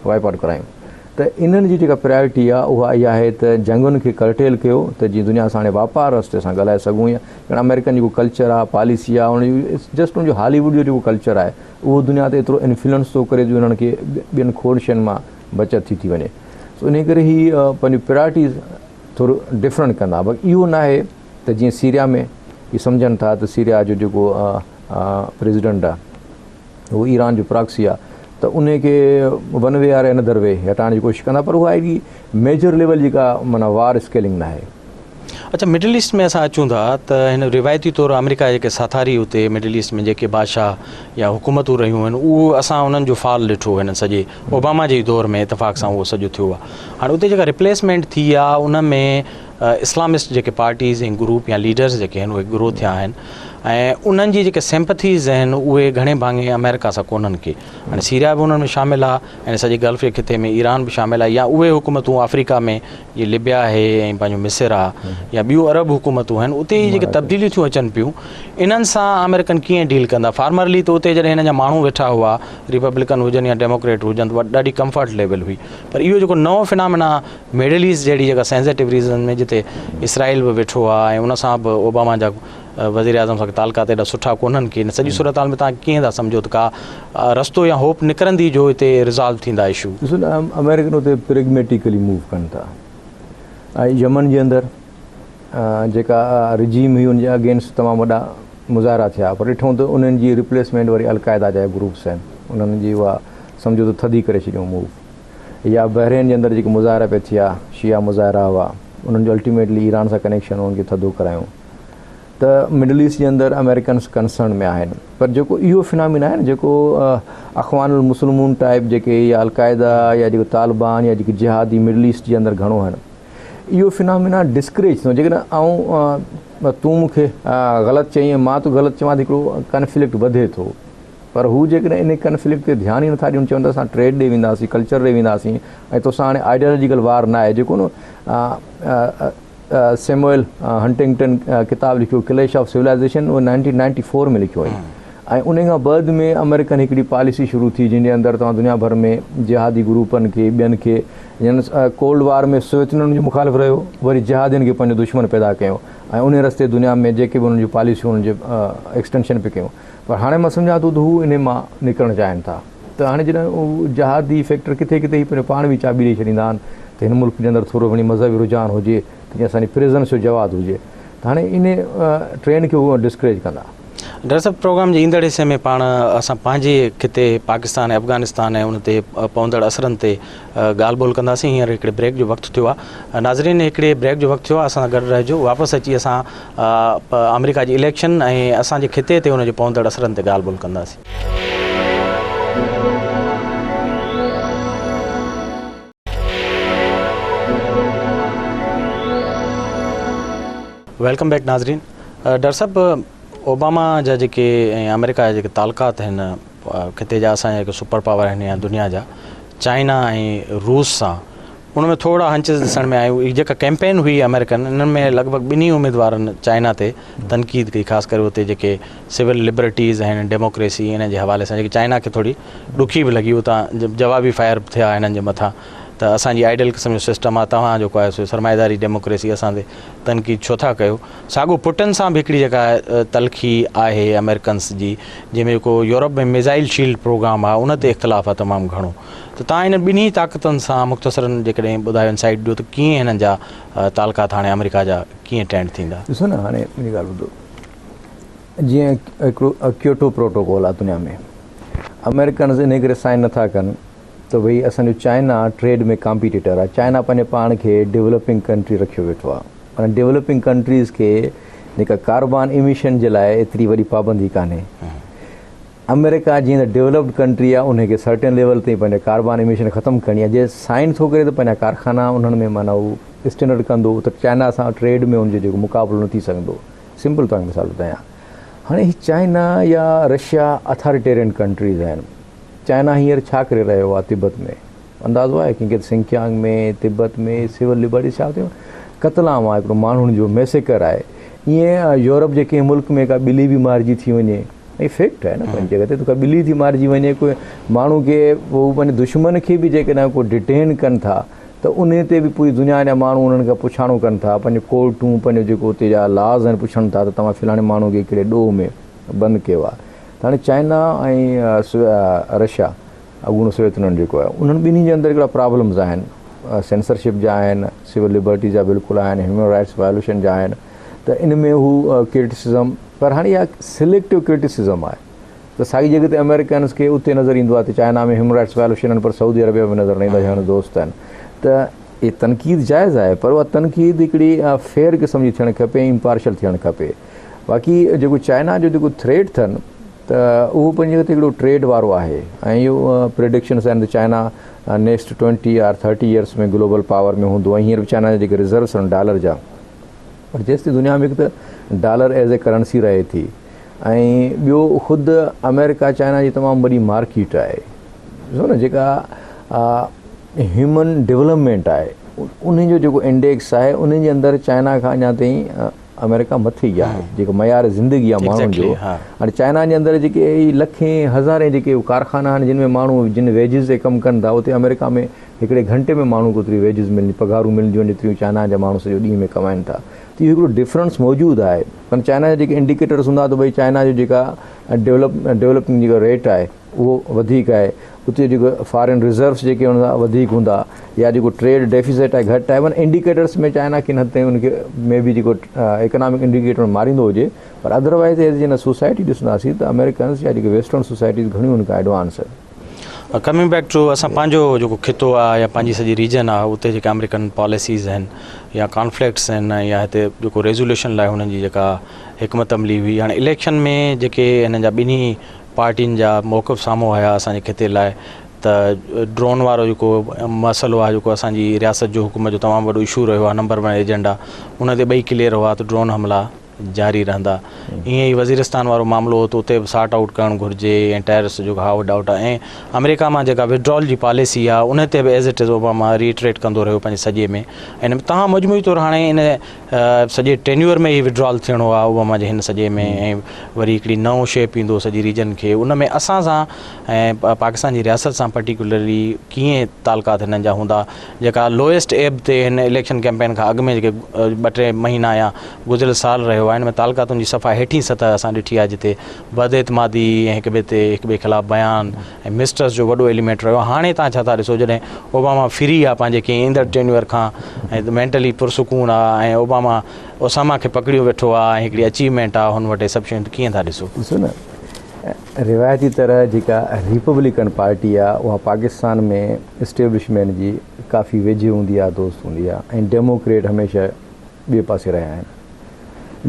وائپ آئوٽ ڪرايون ته انهن جي جيڪا پرائرٽي آ اها اها آهي ته جنگن کي ڪرٽيل ڪيو ته جيئن دنيا سان هاڻي واپار رستي سان ڳالهائي سگهون يا ڄڻ آمريڪن جيڪو ڪلچر آ پاليسي آ ان جو جسٽ ان جو هالي ووڊ جو جيڪو ڪلچر آهي اهو دنيا تي ايترو انفلوئنس ٿو ڪري جو انهن کي ٻين کوڙ شين مان بچت ٿي ٿي وڃي سو انهي ڪري هي پنهنجون پرائرٽيز ٿورو ڊفرنٽ ڪندا باقي اهو ناهي ته جيئن سيريا ۾ هي سمجهن ٿا ته سيريا جو جيڪو پريزيڊنٽ آهي اهو ايران جو پراڪسي آهي ته انهي کي one way or another way هٽائڻ جي ڪوشش ڪندا پر اها ايڏي ميجر ليول جي ڪا معنيٰ وار اسڪيلنگ ناهي. اڇا مڊل ايسٽ ۾ اسان اچون ٿا ته هن روايتي طور آمريڪا جا جيڪي ساٿاري اتي مڊل ايسٽ ۾ جيڪي بادشاهه يا حڪومتون رهيون آهن اهو اسان انهن جو فال ڏٺو هن سڄي اوباما جي دور ۾ اتفاق سان اهو سڄو ٿيو آهي هاڻي اتي جيڪا ريپليسمينٽ ٿي آهي ان ۾ اسلامسٽ جيڪي پارٽيز ۽ گروپ يا ليڊرز جيڪي آهن اهي گرو ٿيا آهن ۽ انهن جي جيڪي سيمپٿيز آهن اهي گهڻي ڀاڱي آمريڪا سان ڪونهن ڪي هاڻي سيريا به انهن ۾ شامل آهي ۽ سڄي گلف جي خطي ۾ ايران به شامل آهي يا اهي حڪومتون آفريڪا ۾ جي لبيا آهي ۽ پنهنجو مصر آ يا ٻيون عرب حڪومتون آهن اتي هي جيڪي تبديليون ٿيون اچن پيون انهن سان آمريڪن ڪيئن ڊيل ڪندا فارمرلي ته اتي جڏهن هنن جا ماڻهو ويٺا هئا ريپبلڪن هجن يا ڊيموڪريٽ هجن ته ڏاڍي ڪمفرٽ ليول هئي پر اهو جيڪو نئون فنامنا مڊل ايسٽ جهڙي جيڪا سينسيٽو ريجن ۾ جتي اسرائيل به ويٺو آ ۽ ان سان به اوباما جا وزير اعظم سان تعلقات ايڏا سٺا ڪونهن ڪي ان سڄي صورتحال ۾ توهان ڪيئن ٿا سمجهو ته ڪا رستو يا هوپ نڪرندي جو هتي ريزالو ٿيندا اشو؟ ڏسو نه آمريڪن اتي پريگميٽيڪلي موو ڪن ٿا ۽ يمن جي اندر جيڪا رجيم هئي ان جي اگينسٽ تمام وڏا مظاهرا ٿيا پر ڏٺو ته انهن جي ريپليسمينٽ وري القاعده جا گروپس آهن انهن جي اها سمجهو ته ٿڌي ڪري ڇڏيون موو يا بحرين جي اندر جيڪي مظاهرا پئي ٿيا شيعا مظاهرا هئا انهن جو الٽيميٽلي ايران سان ڪنيڪشن هو ان کي ٿڌو ڪرايون ته مڊل ايسٽ جي اندر آمريڪنس ڪنسرن ۾ آهن پر جيڪو اهو فنامينا آهي نه جيڪو اخوان المسلمون ٽائپ جيڪي يا القاعده يا جيڪو طالبان يا جيڪي جهادي مڊل ايسٽ جي اندر گهڻو آهن اهو فنامينا ڊسڪريج ٿيندو جيڪڏهن آئون تون مون کي غلط چئين ۽ مان تو غلط چوان ته هڪڙو ڪنفلڪٽ وڌي ٿو پر هو جيڪڏهن ان ڪنفلڪٽ تي ڌيان ئي نٿا ڏين چون ته اسان ٽريڊ ڏي وينداسين ڪلچر ڏي وينداسين ۽ توسان هاڻي آئيڊيالاجيڪل وار نه آهي جيڪو نه سيموئل هنٽنگٽن ڪتاب لکيو ڪليش آف سولائزيشن اهو 1994 ۾ لکيو هئي ۽ ان کان بعد ۾ آمريڪن هڪڙي پاليسي شروع ٿي جنهن جي اندر توهان دنيا ڀر ۾ جهادي گروپن کي ٻين کي يعني ڪولڊ وار ۾ سوويت يونين جو مخالف رهيو وري جهادين کي پنهنجو دشمن پيدا ڪيو ۽ ان رستي دنيا ۾ جيڪي به انهن جون پاليسيون انهن جي ايڪسٽينشن پي ڪيون پر هاڻي مان سمجهان ٿو ته هو انهي مان نڪرڻ چاهين ٿا ته هاڻي جڏهن هو جهادي فيڪٽر ڪٿي ڪٿي هي پنهنجو پاڻ به چاٻي ڏئي ڇڏيندا آهن ته هن ملڪ جي اندر ٿورو وڃي مذهبي رجحان هجي ته جيئن اسان جي پريزنس جو جواز هجي ته هاڻي انهي ٽرينڊ کي هو ڊسڪريج ڪندا. ڊاڪٽر صاحب پروگرام جي ايندڙ حصي ۾ پاڻ اسان پنهنجي خطي پاڪستان ۽ افغانستان ۽ ان تي پوندڙ اثرن تي ڳالهه ٻولهه ڪنداسين هينئر هڪڙي بريڪ جو وقت ٿيو آهي ناظرين هڪڙي بريڪ جو وقت ٿيو آهي اسان سان گڏ رهجو واپس اچي اسان آمريڪا جي اليڪشن ۽ اسان جي خطي تي ان جي پوندڙ اثرن تي ڳالهه ٻولهه ڪنداسين. Welcome back ناظرين ڊاڪٽر صاحب اوباما جا جيڪي ۽ آمريڪا جا جيڪي تعلقات آهن خطي جا اسان جا جيڪي سپر پاور آهن يا دنيا جا چائنا ۽ روس سان ان ۾ ٿورا هنچز ڏسڻ ۾ آيون. هي جيڪا ڪيمپين هئي آمريڪن انهن ۾ لڳ ڀڳ ٻنهي اميدوارن چائنا تي تنقيد ڪئي، خاص ڪري اتي جيڪي سول لبرٽيز آهن، ڊيموڪريسي انهن جي حوالي سان جيڪي چائنا کي ٿوري ڏکي به لڳي، اتان جوابي فائر به ٿيا هنن جي مٿان ته اسان جي آئيڊيل قسم جو سسٽم آهي، توهان جيڪو آهي سو سرمائيداري ڊيموڪريسي اسان تي تنقيد ڇو ٿا ڪيو. ساڳو پٽن سان به هڪڙي جيڪا تلخي آهي آمريڪنس جي، جنهن ۾ جيڪو يورپ ۾ ميزائل شيلڊ پروگرام آهي ان تي اختلاف آهي تمام گهڻو. ته توهان انهن ٻنهي طاقتن سان مختصراً جيڪڏهن ٻڌايو انسائيٽ ڏيو ته ڪيئن هنن جا تعلقات هاڻي آمريڪا جا ڪيئن ٽينڊ ٿيندا؟ ڏسو نه هاڻي منهنجي ڳالهه ٻڌو، جيئن هڪڙو ڪيوٽو پروٽوڪول آهي دنيا ۾ آمريڪنز انهي ڪري سائن نٿا ڪن ته ڀئي اسان جو چائنا ٽريڊ ۾ ڪامپيٽيٽر آهي، چائنا پنهنجي پاڻ کي ڊولپنگ ڪنٽري رکيو ويٺو آهي، معنيٰ ڊولپنگ ڪنٽريز کي جيڪا ڪاربان ايميشن جي لاء ايتري وڏي پابندي ڪانهي. آمريڪا جيئن ته ڊولپڊ ڪنٽري آهي انهي کي سرٽين ليول تائين پنهنجا ڪاربان ايميشن ختم ڪرڻي آهي جي سائن ٿو ڪري ته پنهنجا ڪارخانا انهن ۾ معنيٰ هو اسٽينڊرڊ ڪندو ته چائنا سان ٽريڊ ۾ ان جو جيڪو مقابلو نه ٿي سگهندو. سمپل توهان کي مثال ٻڌايان هاڻي هي چائنا يا رشيا اٿاريٽيرين ڪنٽريز آهن. چائنا هينئر ڇا ڪري رهيو آهي تبت ۾ اندازو آهي ڪنهن کي ته سنڪيانگ ۾ تبت ۾ سول لبرٽيز ڇا ٿيون قتل عام آهي هڪڙو ماڻهن جو ميسيڪر آهي. ائين يورپ جي ڪنهن ملڪ ۾ ڪا ٻلي به مارجي ٿي وڃي ۽ فيڪٽ آهي نه پنهنجي جڳهه تي ته ڪا ٻلي ٿي مارجي وڃي ڪو ماڻهو کي هو پنهنجي دشمن کي به جيڪڏهن ڪو ڊٽين ڪن ٿا ته انهي تي به پوري دنيا جا ماڻهو انهن کان پڇاڻو ڪن ٿا پنهنجي ڪورٽون پنهنجو جيڪو اتي جا لاز آهن پڇن ٿا ته توهان فلاڻي ماڻهو کي ڪهڙي ڏوهه ۾ بند ڪيو آهي ته هاڻي چائنا ۽ رشيا اڳوڻو سويت يونين جيڪو آهي انهن ٻنهي جي اندر هڪڙا پرابلمز آهن سينسرشپ جا آهن سول لبرٽيز جا بلڪل آهن هيومن رائٽس وائلوشن جا آهن ته ان ۾ هو ڪرٽيسزم پر هاڻي اها سليڪٽو ڪرٽيسزم آهي ته ساڳي جڳهه تي آمريڪنز کي اتي نظر ايندو آهي ته چائنا ۾ هيومن رائٽس وائلوشن آهن پر سعودي عربيا ۾ نظر نه ايندو آهي دوست آهن ته اهي تنقيد جائز آهي پر اها تنقيد هڪڙي فيئر قسم جي ٿيڻ کپي ۽ امپارشل ٿيڻ کپي باقي جيڪو چائنا جو جيڪو ٿريٽ اٿن ته اهو پنهنجي جڳهه تي هڪڙو ٽريڊ وارو آهي ۽ اهو پريڊڪشنس آهن ته China next twenty or thirty years ۾ global power ۾ هوندو ۽ هينئر به چائنا جا جيڪي ريزروس آهن ڊالر جا پر جيستائين دنيا ۾ هڪ ته ڊالر ايز اي ڪرنسي رهي ٿي ۽ ٻيو خود آمريڪا چائنا جي تمام وڏي مارڪيٽ آهي ڏسو نه جيڪا هيومن ڊولپمينٽ آهي ان جو جيڪو انڊيڪس آهي ان جي اندر چائنا کان اڃا تائين آمريڪا مٿي ئي آهي جيڪو معيار زندگي آهي ماڻهن جو هاڻي چائنا جي اندر جيڪي لکين هزارين جيڪي ڪارخانا آهن جن ۾ ماڻهو جن ويجز تي ڪم ڪن ٿا اتي آمريڪا ۾ هڪڙي گهنٽي ۾ ماڻهو کي اوتري ويجز ملندي پگهارون ملنديون آهن جيتريون چائنا جا ماڻهو سڄو ڏينهن ۾ ڪمائن ٿا ته اهو هڪڙو ڊفرنس موجود آهي پر چائنا جا جيڪي انڊيڪيٽرس هوندا ته ڀئي چائنا جو جيڪا ڊولپ ڊولپنگ جيڪا ريٽ آهي اهو وڌيڪ آهي اتي جيڪو فارين ريزروس جيڪي هوندا وڌيڪ هوندا يا جيڪو ٽريڊ ڊيفيسٽ آهي گهٽ آهي معنيٰ انڊيڪيٽرس ۾ چائنا ڪن حد تائين ان کي مي بي جيڪو اڪنامڪ انڊيڪيٽر ماريندو هجي پر ادروائز ايز جن سوسائٽي ڏسنداسين ته آمريڪنس يا جيڪي ويسٽرن سوسائٽيز گهڻيون ان کان ايڊوانس آهن. ڪمنگ بيڪ ٽو اسان پنهنجو جيڪو خطو آهي يا پنهنجي سڄي ريجن آهي اتي جيڪا آمريڪن پاليسيز آهن يا ڪانفلڪٽس آهن يا هتي جيڪو ريزوليوشن لاء هنن جي جيڪا حڪمت عملي هئي هاڻي اليڪشن ۾ جيڪي هنن جا ٻنهي پارٽين جا موقف سامهون آيا اسان جي خطي لاء ته ڊرون وارو جيڪو مسئلو آهي جيڪو اسان جي رياست جو حڪومت جو تمام وڏو اشو رهيو آهي نمبر ون ايجنڊا ان تي ٻئي ڪليئر هئا ته ڊرون حملا جاري رهندا. ائين ئي وزيرستان وارو معاملو هو ته اتي به سارٽ آئوٽ ڪرڻ گهرجي ۽ ٽيررسٽ جو هاء ڊائوٽ آهي ۽ آمريڪا مان جيڪا وڊرال جي پاليسي آهي ان تي به as it is Obama reiterate ڪندو رهيو پنهنجي سڄي ۾ ۽ تهان مجموعي طور هاڻي ان سڄي ٽينيور ۾ ئي وڊرال ٿيڻو آهي اوباما جي هن سڄي ۾ ۽ وري هڪڙي نئون شيپ ايندو سڄي ريجن کي ان ۾ اسان سان ۽ پاڪستان جي رياست سان پرٽيڪولرلي ڪيئن تعلقات هنن جا هوندا جيڪا لوئسٽ ايب تي هن اليڪشن ڪيمپين کان اڳ ۾ جيڪي ٻه ٽي مهينا يا گذريل سال رهيو آهي ان ۾ تعلقاتن جي صفا هيٺين سطح اسان ڏٺي آهي جتي بد اعتمادي ۽ هڪ ٻئي تي هڪ ٻئي خلاف بيان ۽ مسٽرسٽ جو وڏو ايليمينٽ رهيو آهي هاڻي تان ڇا ٿا ڏسو جڏهن اوباما فري آهي پنهنجي ڪنهن ايندڙ ٽينيور کان ۽ مينٽلي پرسڪون آهي ۽ اوباما اساما کي پڪڙيو ويٺو آهي ۽ هڪڙي اچيومينٽ آهي هن وٽ سڀ شيون ڪيئن ٿا ڏسو؟ ڏسو نه روايتي طرح جيڪا ريپبلڪن پارٽي آهي اها پاڪستان ۾ اسٽيبلشمينٽ جي ڪافي ويجهي هوندي آهي دوست هوندي آهي ۽ ڊيموڪريٽ هميشه ٻئي پاسي رهيا آهن.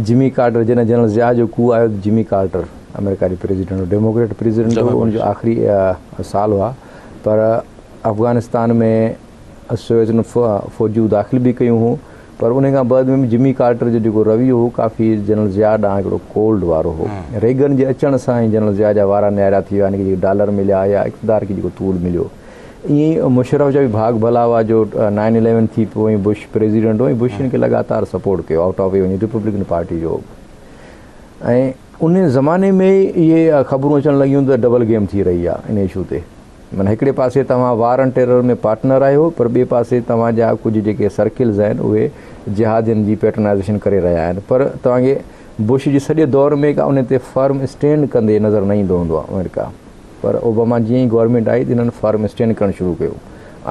جمي ڪارٽر جڏهن جنرل ضياء جو ڪو آيو ته جمي ڪارٽر آمريڪا جو پريزيڊنٽ هو ڊيموڪريٽ پريزيڊنٽ هو ان جو آخري سال هئا پر افغانستان ۾ سوويت يونين فوجون داخل به ڪيون هون پر ان کان بعد ۾ به جمي ڪارٽر جو جيڪو رويو هو ڪافي جنرل ضياء ڏانهن هڪڙو ڪولڊ وارو هو. ريگن جي اچڻ سان ئي جنرل ضياء جا وارا نيارا ٿي ويا، هن کي جيڪي ڊالر مليا يا اقتدار کي جيڪو طول مليو. ائين ئي مشرف جا به ڀاڳ ڀلا هئا جو نائن اليون ٿي پيو ۽ بش پريزيڊنٽ هو ۽ بش هن کي لڳاتار سپورٽ ڪيو آئوٽ آف وي وڃي ريپبلڪن پارٽي جو ۽ ان زماني ۾ ئي اهي خبرون اچڻ لڳيون ته ڊبل گيم ٿي رهي آهي ان اشو تي. معنيٰ هڪڙي پاسي توهان وار آن ٽيرر ۾ پارٽنر آهيو پر ٻئي پاسي توهان جا ڪجهه جيڪي سرڪلز آهن اهي جهادين جي پيٽرنائزيشن ڪري رهيا آهن پر توهان کي بش جي سڄي دور ۾ ڪا ان تي فرم اسٽينڊ ڪندي نظر نه ايندو هوندو آهي آمريڪا پر اوباما جيئن ئي گورنمينٽ آئي ته انهن فرم اسٽينڊ ڪرڻ شروع ڪيو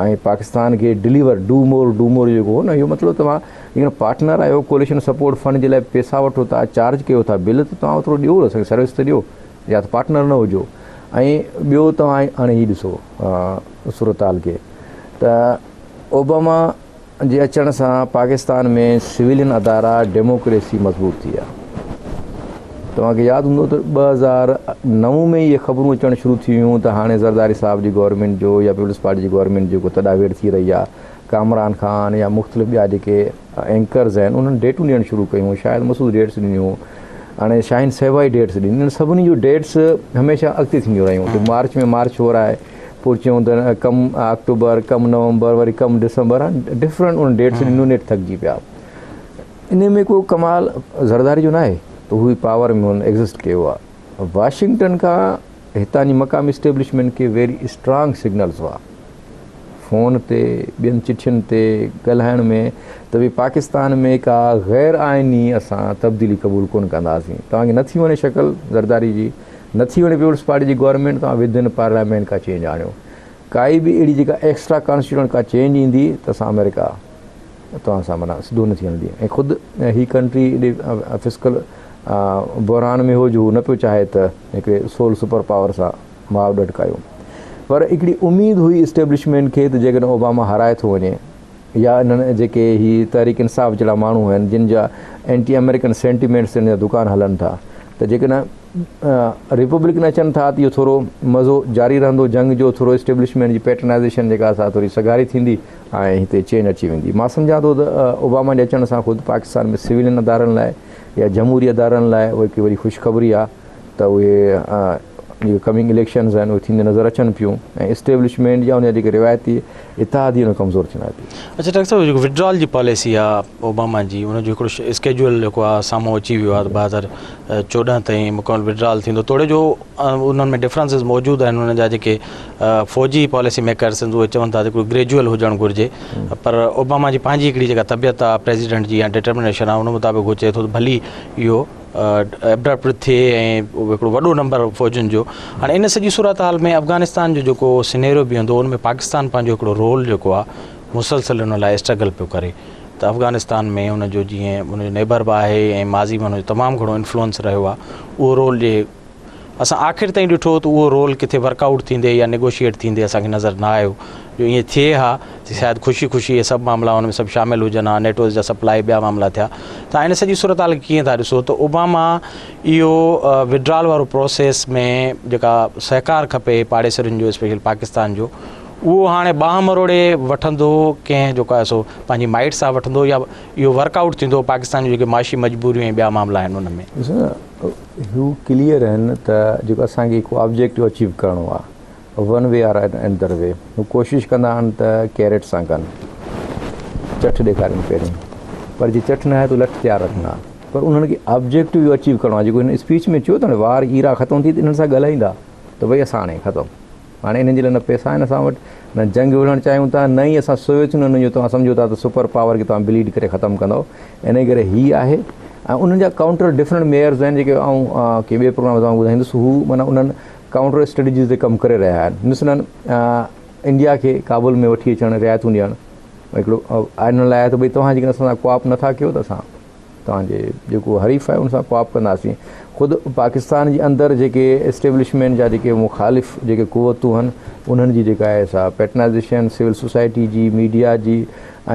۽ پاڪستان کي deliver do more do more جيڪو هو نه اهو مطلب توهان جيڪڏهن پارٽنر آهيو ڪوليشن سپورٽ فنڊ جي لاء پيسا وٺو ٿا چارج ڪيو ٿا بل ته توهان اوترو ڏيو اسان کي سروس ته ڏيو يا ته پارٽنر نه هجو ۽ ٻيو توهان هاڻي هي ڏسو صورتحال کي ته اوباما جي اچڻ سان پاڪستان ۾ سويلين ادارا ڊيموڪريسي مضبوط ٿي آهي توهان کي ياد هوندو ته 2009 ۾ اهي خبرون اچڻ شروع ٿي ويون ته هاڻي زرداري صاحب جي گورنمينٽ جو يا پيپلز پارٽي جي گورنمينٽ جو ڪو تڏا ويڙهه ٿي رهي آهي ڪامران خان يا مختلف ٻيا جيڪي اينڪرز آهن انهن ڊيٽون ڏيڻ شروع ڪيون شايد مسعود ڊيٽس ڏنيون هاڻي شاهين صاحبه ئي ڊيٽس ڏني انهن سڀني جون ڊيٽس هميشه اڳتي ٿينديون رهيون ته مارچ ۾ مارچ هو رها آهي پوء چيون ته ڪم آڪٽوبر ڪم نومبر وري ڪم ڊسمبر ڊفرنٽ انهن ڊيٽس ڏنيون نيٺ ٿڪجي پيا ان ۾ ڪو ڪمال زرداري جو ناهي ته هو پاور ۾ هن ايگزسٽ ڪيو آهي واشنگٽن کان هتان جي مقامي اسٽيبلشمينٽ کي ويري اسٽرانگ سگنلز هئا فون تي ٻين چٺين تي ڳالهائڻ ۾ ته به پاڪستان ۾ ڪا غير آئيني اسان تبديلي قبول ڪونه ڪنداسين توهان کي نٿي وڻي شڪل زرداري جي نٿي وڻي پيپلز پارٽي جي گورنمينٽ توهان ود ان پارليامينٽ ڪا چينج آڻيو ڪائي به اهڙي جيڪا ايڪسٽرا ڪانسٽيٽيوئنٽ ڪا چينج ايندي ته اسان آمريڪا توهان سان معنيٰ سڌو نٿي هلندي ۽ خود هي ڪنٽري ايڏي فسڪل بحران ۾ هو جو هو نه پيو چاهي ته هڪڙي سول سپر پاور سان ماء ڏٽڪايو. پر هڪڙي اميد هئي اسٽيبلشمينٽ کي ته جيڪڏهن اوباما هارائي ٿو وڃي يا انهن جيڪي هي تحريڪ انصاف جهڙا ماڻهو آهن جن جا اينٽي آمريڪن سينٽيمينٽس جن جا دڪان هلن ٿا ته جيڪڏهن ريپبلڪن اچن ٿا ته اهو ٿورو مزو جاري رهندو جنگ جو ٿورو اسٽيبلشمينٽ جي پيٽرنائزيشن جيڪا سا ٿوري سگهاري ٿيندي ۽ هتي چينج اچي ويندي. مان سمجهان ٿو ته اوباما جي اچڻ سان خود پاڪستان ۾ سويلين ادارن لاء يا جمهوري ادارن لاء اهو هڪ وڏي خوشخبري آهي. ته اهي جيڪي ڪمنگ اليڪشنز آهن اهي ٿيندي نظر اچن پيون ۽ اسٽيبلشمينٽ يا ان جا جيڪي روايتي اتحادي آهن ڪمزور ٿيندا پيا. اڇا ڊاڪٽر صاحب جيڪو وڊرال جي پاليسي آهي اوباما جي ان جو هڪڙو اسڪيجول جيڪو آهي سامهون اچي ويو آهي ته 2014 تائين مڪمل وڊرال ٿيندو توڙي جو انهن ۾ ڊفرنسز موجود آهن انهن جا جيڪي فوجي پاليسي ميڪرس آهن اهي چون ٿا ته هڪڙو گريجوئل هجڻ گهرجي پر اوباما جي پنهنجي هڪڙي جيڪا طبيعت آهي پريزيڊنٽ جي يا ڊٽرمنيشن آهي ان مطابق هو چئي ٿو ته ڀلي اهو ائبرپٽ ٿئي ۽ هڪڙو وڏو نمبر فوجن جو هاڻي ان سڄي صورتحال ۾ افغانستان جو جيڪو سنيريو بيهندو ان ۾ پاڪستان پنهنجو هڪڙو رول جيڪو آهي مسلسل ان لاء اسٽرگل پيو ڪري ته افغانستان ۾ ان جو جيئن ان جو نيبر به آهي ۽ ماضي ۾ ان جو تمام گهڻو انفلوئنس رهيو آهي اهو رول جي اسان آخر تائين ڏٺو ته اهو رول ڪٿي ورڪ آئوٽ ٿيندي يا نيگوشيئيٽ ٿيندي اسان کي نظر نه آيو جو ائين ٿئي ها ته شايد خوشي خوشي اهي سڀ معاملا ان ۾ سڀ شامل هجن ها نيٽوز جا سپلائي ٻيا معاملا ٿيا تان ان سڄي صورتحال کي ڪيئن ٿا ڏسو ته اوباما اهو وڊرال وارو پروسيس ۾ جيڪا سهڪار کپي پاڙيسرين جو اسپيشل پاڪستان جو اهو هاڻي ٻانهن مروڙي وٺندو ڪنهن جيڪو آهي سو پنهنجي مائٽ سان وٺندو يا اهو ورڪ آئوٽ ٿيندو پاڪستان جون جيڪي معاشي مجبوريون ۽ ٻيا معاملا آهن ان ۾. ڏسو نه هو ڪليئر آهن ته جيڪو اسان کي هڪ آبجيڪٽو اچيو ڪرڻو آهي one way or another way هو ڪوشش ڪندا آهن ته ڪيرٽ سان ڪن چٺ ڏيکارين پهرين پر جي چٺ نه آهي ته لٺ تيار رکندا پر انهن کي آبجيڪٽو اهو اچيو ڪرڻو آهي جيڪو هن اسپيچ ۾ چيو ته وار ايرا ختم ٿي ته انهن سان ڳالهائيندا ته ڀئي اسان هاڻي ختم هاڻي انهن جي لاء نه پئسا آهن اسان وٽ، نه جنگ وڙهڻ چاهيون ٿا، نه ئي اسان سوويت يونين جو توهان سمجهو ٿا ته سپر پاور کي توهان بليڊ ڪري ختم ڪندؤ، انهي ڪري هي آهي ۽ انهن جا ڪائونٽر ڊفرنٽ ميئرز آهن جيڪي آئون ڪنهن ٻئي پروگرام ۾ توهان کي ٻڌائيندس هو معنيٰ انهن ڪائونٽر اسٽريٽجيز تي ڪم ڪري رهيا آهن مثلاً انڊيا کي ڪابل ۾ وٺي اچڻ رعايتون ڏيڻ هڪڙو انهن لاء آهي ته ڀئي توهان جيڪڏهن اسان سان ڪوآپ نٿا ڪيو ته اسان توهان جي جيڪو حريف آهي ان سان ڪوآپ ڪنداسين. خود پاڪستان جي اندر جيڪي اسٽيبلشمينٽ جا جيڪي مخالف جيڪي قوتون آهن انهن جي جيڪا آهي سا پيٽرنائزيشن سول سوسائٽي جي ميڊيا جي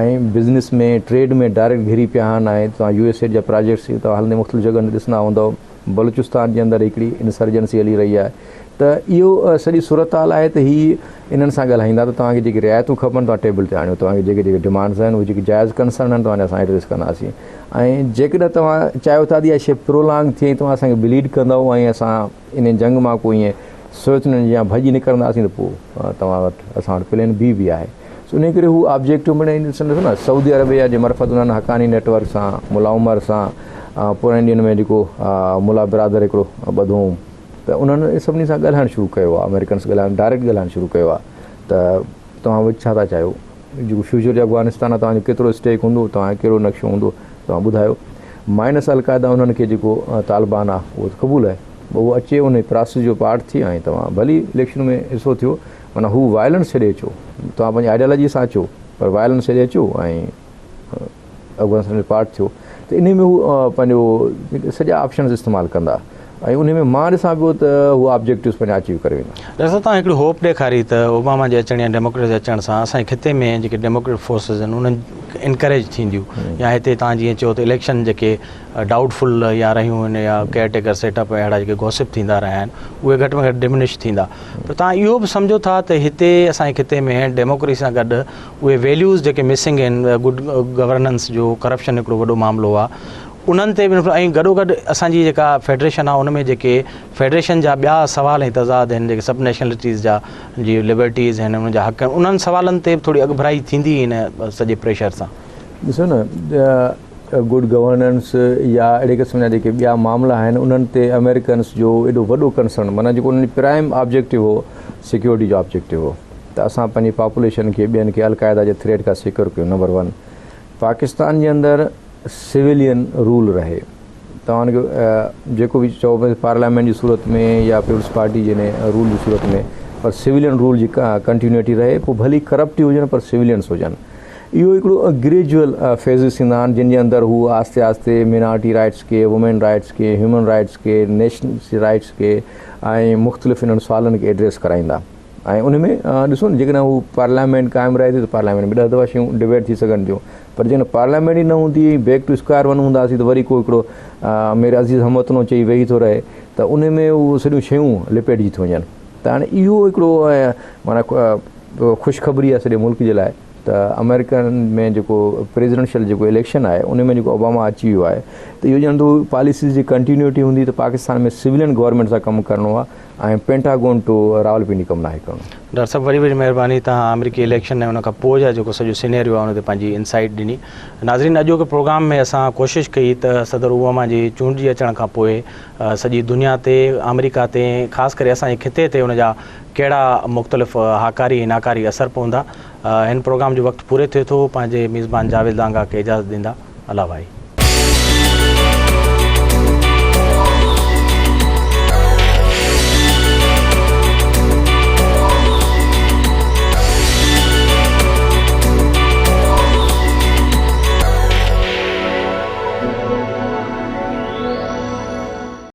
۽ بزنس ۾ ٽريڊ ۾ ڊائريڪٽ گهري پيا آهن ۽ توهان يو ايس ايڊ جا پراجيڪٽس توهان هلندي مختلف جڳهن تي ڏسندا هوندؤ بلوچستان جي اندر هڪڙي انسرجنسي هلي رهي آهي ته اهو سڄي صورتحال آهي ته هي انهن سان ڳالهائيندا ته توهان کي جيڪي رعايتون کپن توهان ٽيبل تي آڻيو توهان کي جيڪي جيڪي ڊمانڊز آهن اهي جيڪي جائز ڪنسرن آهن توهان جا اسان ايڊريس ڪنداسين ۽ جيڪڏهن توهان چاهيو ٿا ته اها شيء پرولانگ ٿئي توهان اسان کي بليڊ ڪندؤ ۽ اسان ان جنگ مان ڪو ائين سوويت يونين جيان ڀڄي نڪرنداسين ته پوء توهان وٽ اسان وٽ پلين بي به آهي. سو انهي ڪري هو آبجيڪٽو بڻائي ڏسندس نه سعودي عربيه جي معرفت انهن حقاني نيٽ ورڪ سان ملا عمر سان پراڻن ڏينهن ۾ جيڪو ملا برادر هڪڙو ٻڌو هوم ته انهن سڀني سان ڳالهائڻ شروع ڪيو آهي آمريڪنس ڳالهائڻ ڊائريڪٽ ڳالهائڻ شروع ڪيو آهي ته توهان وچ ڇا ٿا چاهيو جيڪو فيوچر جو افغانستان آهي توهان جو ڪيترو اسٽيڪ هوندو توهان جو ڪهڙو نقشو هوندو توهان ٻڌايو مائنس القاعده انهن کي جيڪو طالبان آهي اهو ته قبول آهي اهو اچي ان پراسيس جو پارٽ ٿئي ۽ توهان ڀلي اليڪشن ۾ حصو ٿيو معنيٰ هو وائلنس ڇڏي اچو توهان پنهنجي آئيڊيالاجي سان اچو پر وائلنس ڇڏي اچو ۽ افغانستان جو پارٽ ٿيو ته انهي ۾ هو پنهنجو سڄا آپشنز استعمال ڪندا ۽ انهي ۾ مان ڏسان پيو ته هو آبجيڪٽوز پنهنجا اچيو ڪري ويندا. ڊاڪٽر صاحب توهان هڪڙي هوپ ڏيکاري ته اوباما جي اچڻ يا ڊيموڪريٽس جي اچڻ سان اسان جي خطي ۾ جيڪي ڊيموڪريٽ فورسز آهن انهن انڪريج ٿينديون يا هتي توهان جيئن چيو ته اليڪشن جيڪي ڊائوٽ فل يا رهيون آهن يا ڪيئر ٽيڪر سيٽ اپ اهڙا جيڪي گوسپ ٿيندا رهيا آهن اهي گهٽ ۾ گهٽ ڊمنش ٿيندا پر توهان اهو به سمجهو ٿا ته هتي اسان جي خطي ۾ ڊيموڪريسي سان گڏ اهي ويليوز جيڪي مسنگ آهن گڊ گورننس جو ڪرپشن هڪڙو وڏو معاملو آهي انهن تي به ۽ گڏو گڏ اسان جي جيڪا فيڊريشن آهي ان ۾ جيڪي فيڊريشن جا ٻيا سوال ۽ تضاد آهن جيڪي سب نيشنلٽيز جا جي لبرٽيز آهن انهن جا حق آهن انهن سوالن تي به ٿوري اڳڀرائي ٿيندي ان سڄي پريشر سان. ڏسو نه گڊ گورننس يا اهڙي قسم جا جيڪي ٻيا معاملا آهن انهن تي آمريڪنس جو ايڏو وڏو ڪنسرن معنيٰ جيڪو انهن جو پرائم آبجيڪٽو هو سيڪيورٽي جو آبجيڪٽو هو ته اسان پنهنجي پاپوليشن کي ٻين کي القاعده جي ٿريٽ کان سيڪيور ڪيون نمبر ون پاڪستان جي اندر سويلين رول رهي توهان کي جيڪو به چئو پارليامينٽ جي صورت ۾ يا پيپلز پارٽي جي رول جي صورت ۾ پر سويلين رول جي ڪنٽينيوٽي رهي پوء ڀلي ڪرپٽ هجن پر سويلينس هجن اهو هڪڙو گريجوئل فيزز ٿيندا آهن جن جي اندر هو آهستي آهستي مينارٽي رائٽس کي، وومين رائٽس کي، هيومن رائٽس کي، نيشنل رائٽس کي ۽ مختلف انهن سوالن کي ايڊريس ڪرائيندا ۽ ان ۾ ڏسو نه جيڪڏهن هو پارليامينٽ قائم رهي ٿي ته پارليامينٽ ۾ ڏهه دفعا شيون ڊبيٽ ٿي سگهن ٿيون پر جيڪڏهن پارليامينٽ ئي نه هوندي ۽ بيڪ ٽو اسڪوائر ون هونداسين ته وري ڪو هڪڙو مير عزيز هموطنو چئي ويهي ٿو رهي ته ان ۾ اهو سڄيون شيون لپيٽجي ٿيون وڃن ته هاڻي اهو هڪڙو معنيٰ خوشخبري آهي سڄي ملڪ جي لاء ته آمريڪن ۾ جيڪو پريزيڊنشل جيڪو اليڪشن آهي ان ۾ جيڪو اوباما اچي ويو آهي ته اهو ڄڻ ته پاليسيز جي ڪنٽينيوٽي هوندي ته پاڪستان ۾ سويلين گورنمينٽ سان ڪم ڪرڻو آهي ۽ پينٽاگون ٽو راولپنڊي ڪم ناهي ڪرڻو. ڊاڪٽر صاحب وڏي وڏي مهرباني توهان آمريڪي اليڪشن ۽ ان کان پوء جا جيڪو سڄو سينيريو آهي ان تي پنهنجي انسائيٽ ڏني. ناظرين اڄوڪي پروگرام ۾ اسان ڪوشش ڪئي ته صدر اوباما جي چونڊجي اچڻ کان پوء سڄي دنيا تي آمريڪا تي خاص ڪري اسان جي خطي تي ان جا ڪهڙا مختلف هاڪاري ۽ ناڪاري اثر پوندا. هن پروگرام جو وقت پوري ٿئي ٿو. پنهنجي ميزبان جاويد لانگاهه کي اجازت ڏيندا. الله ڀائي.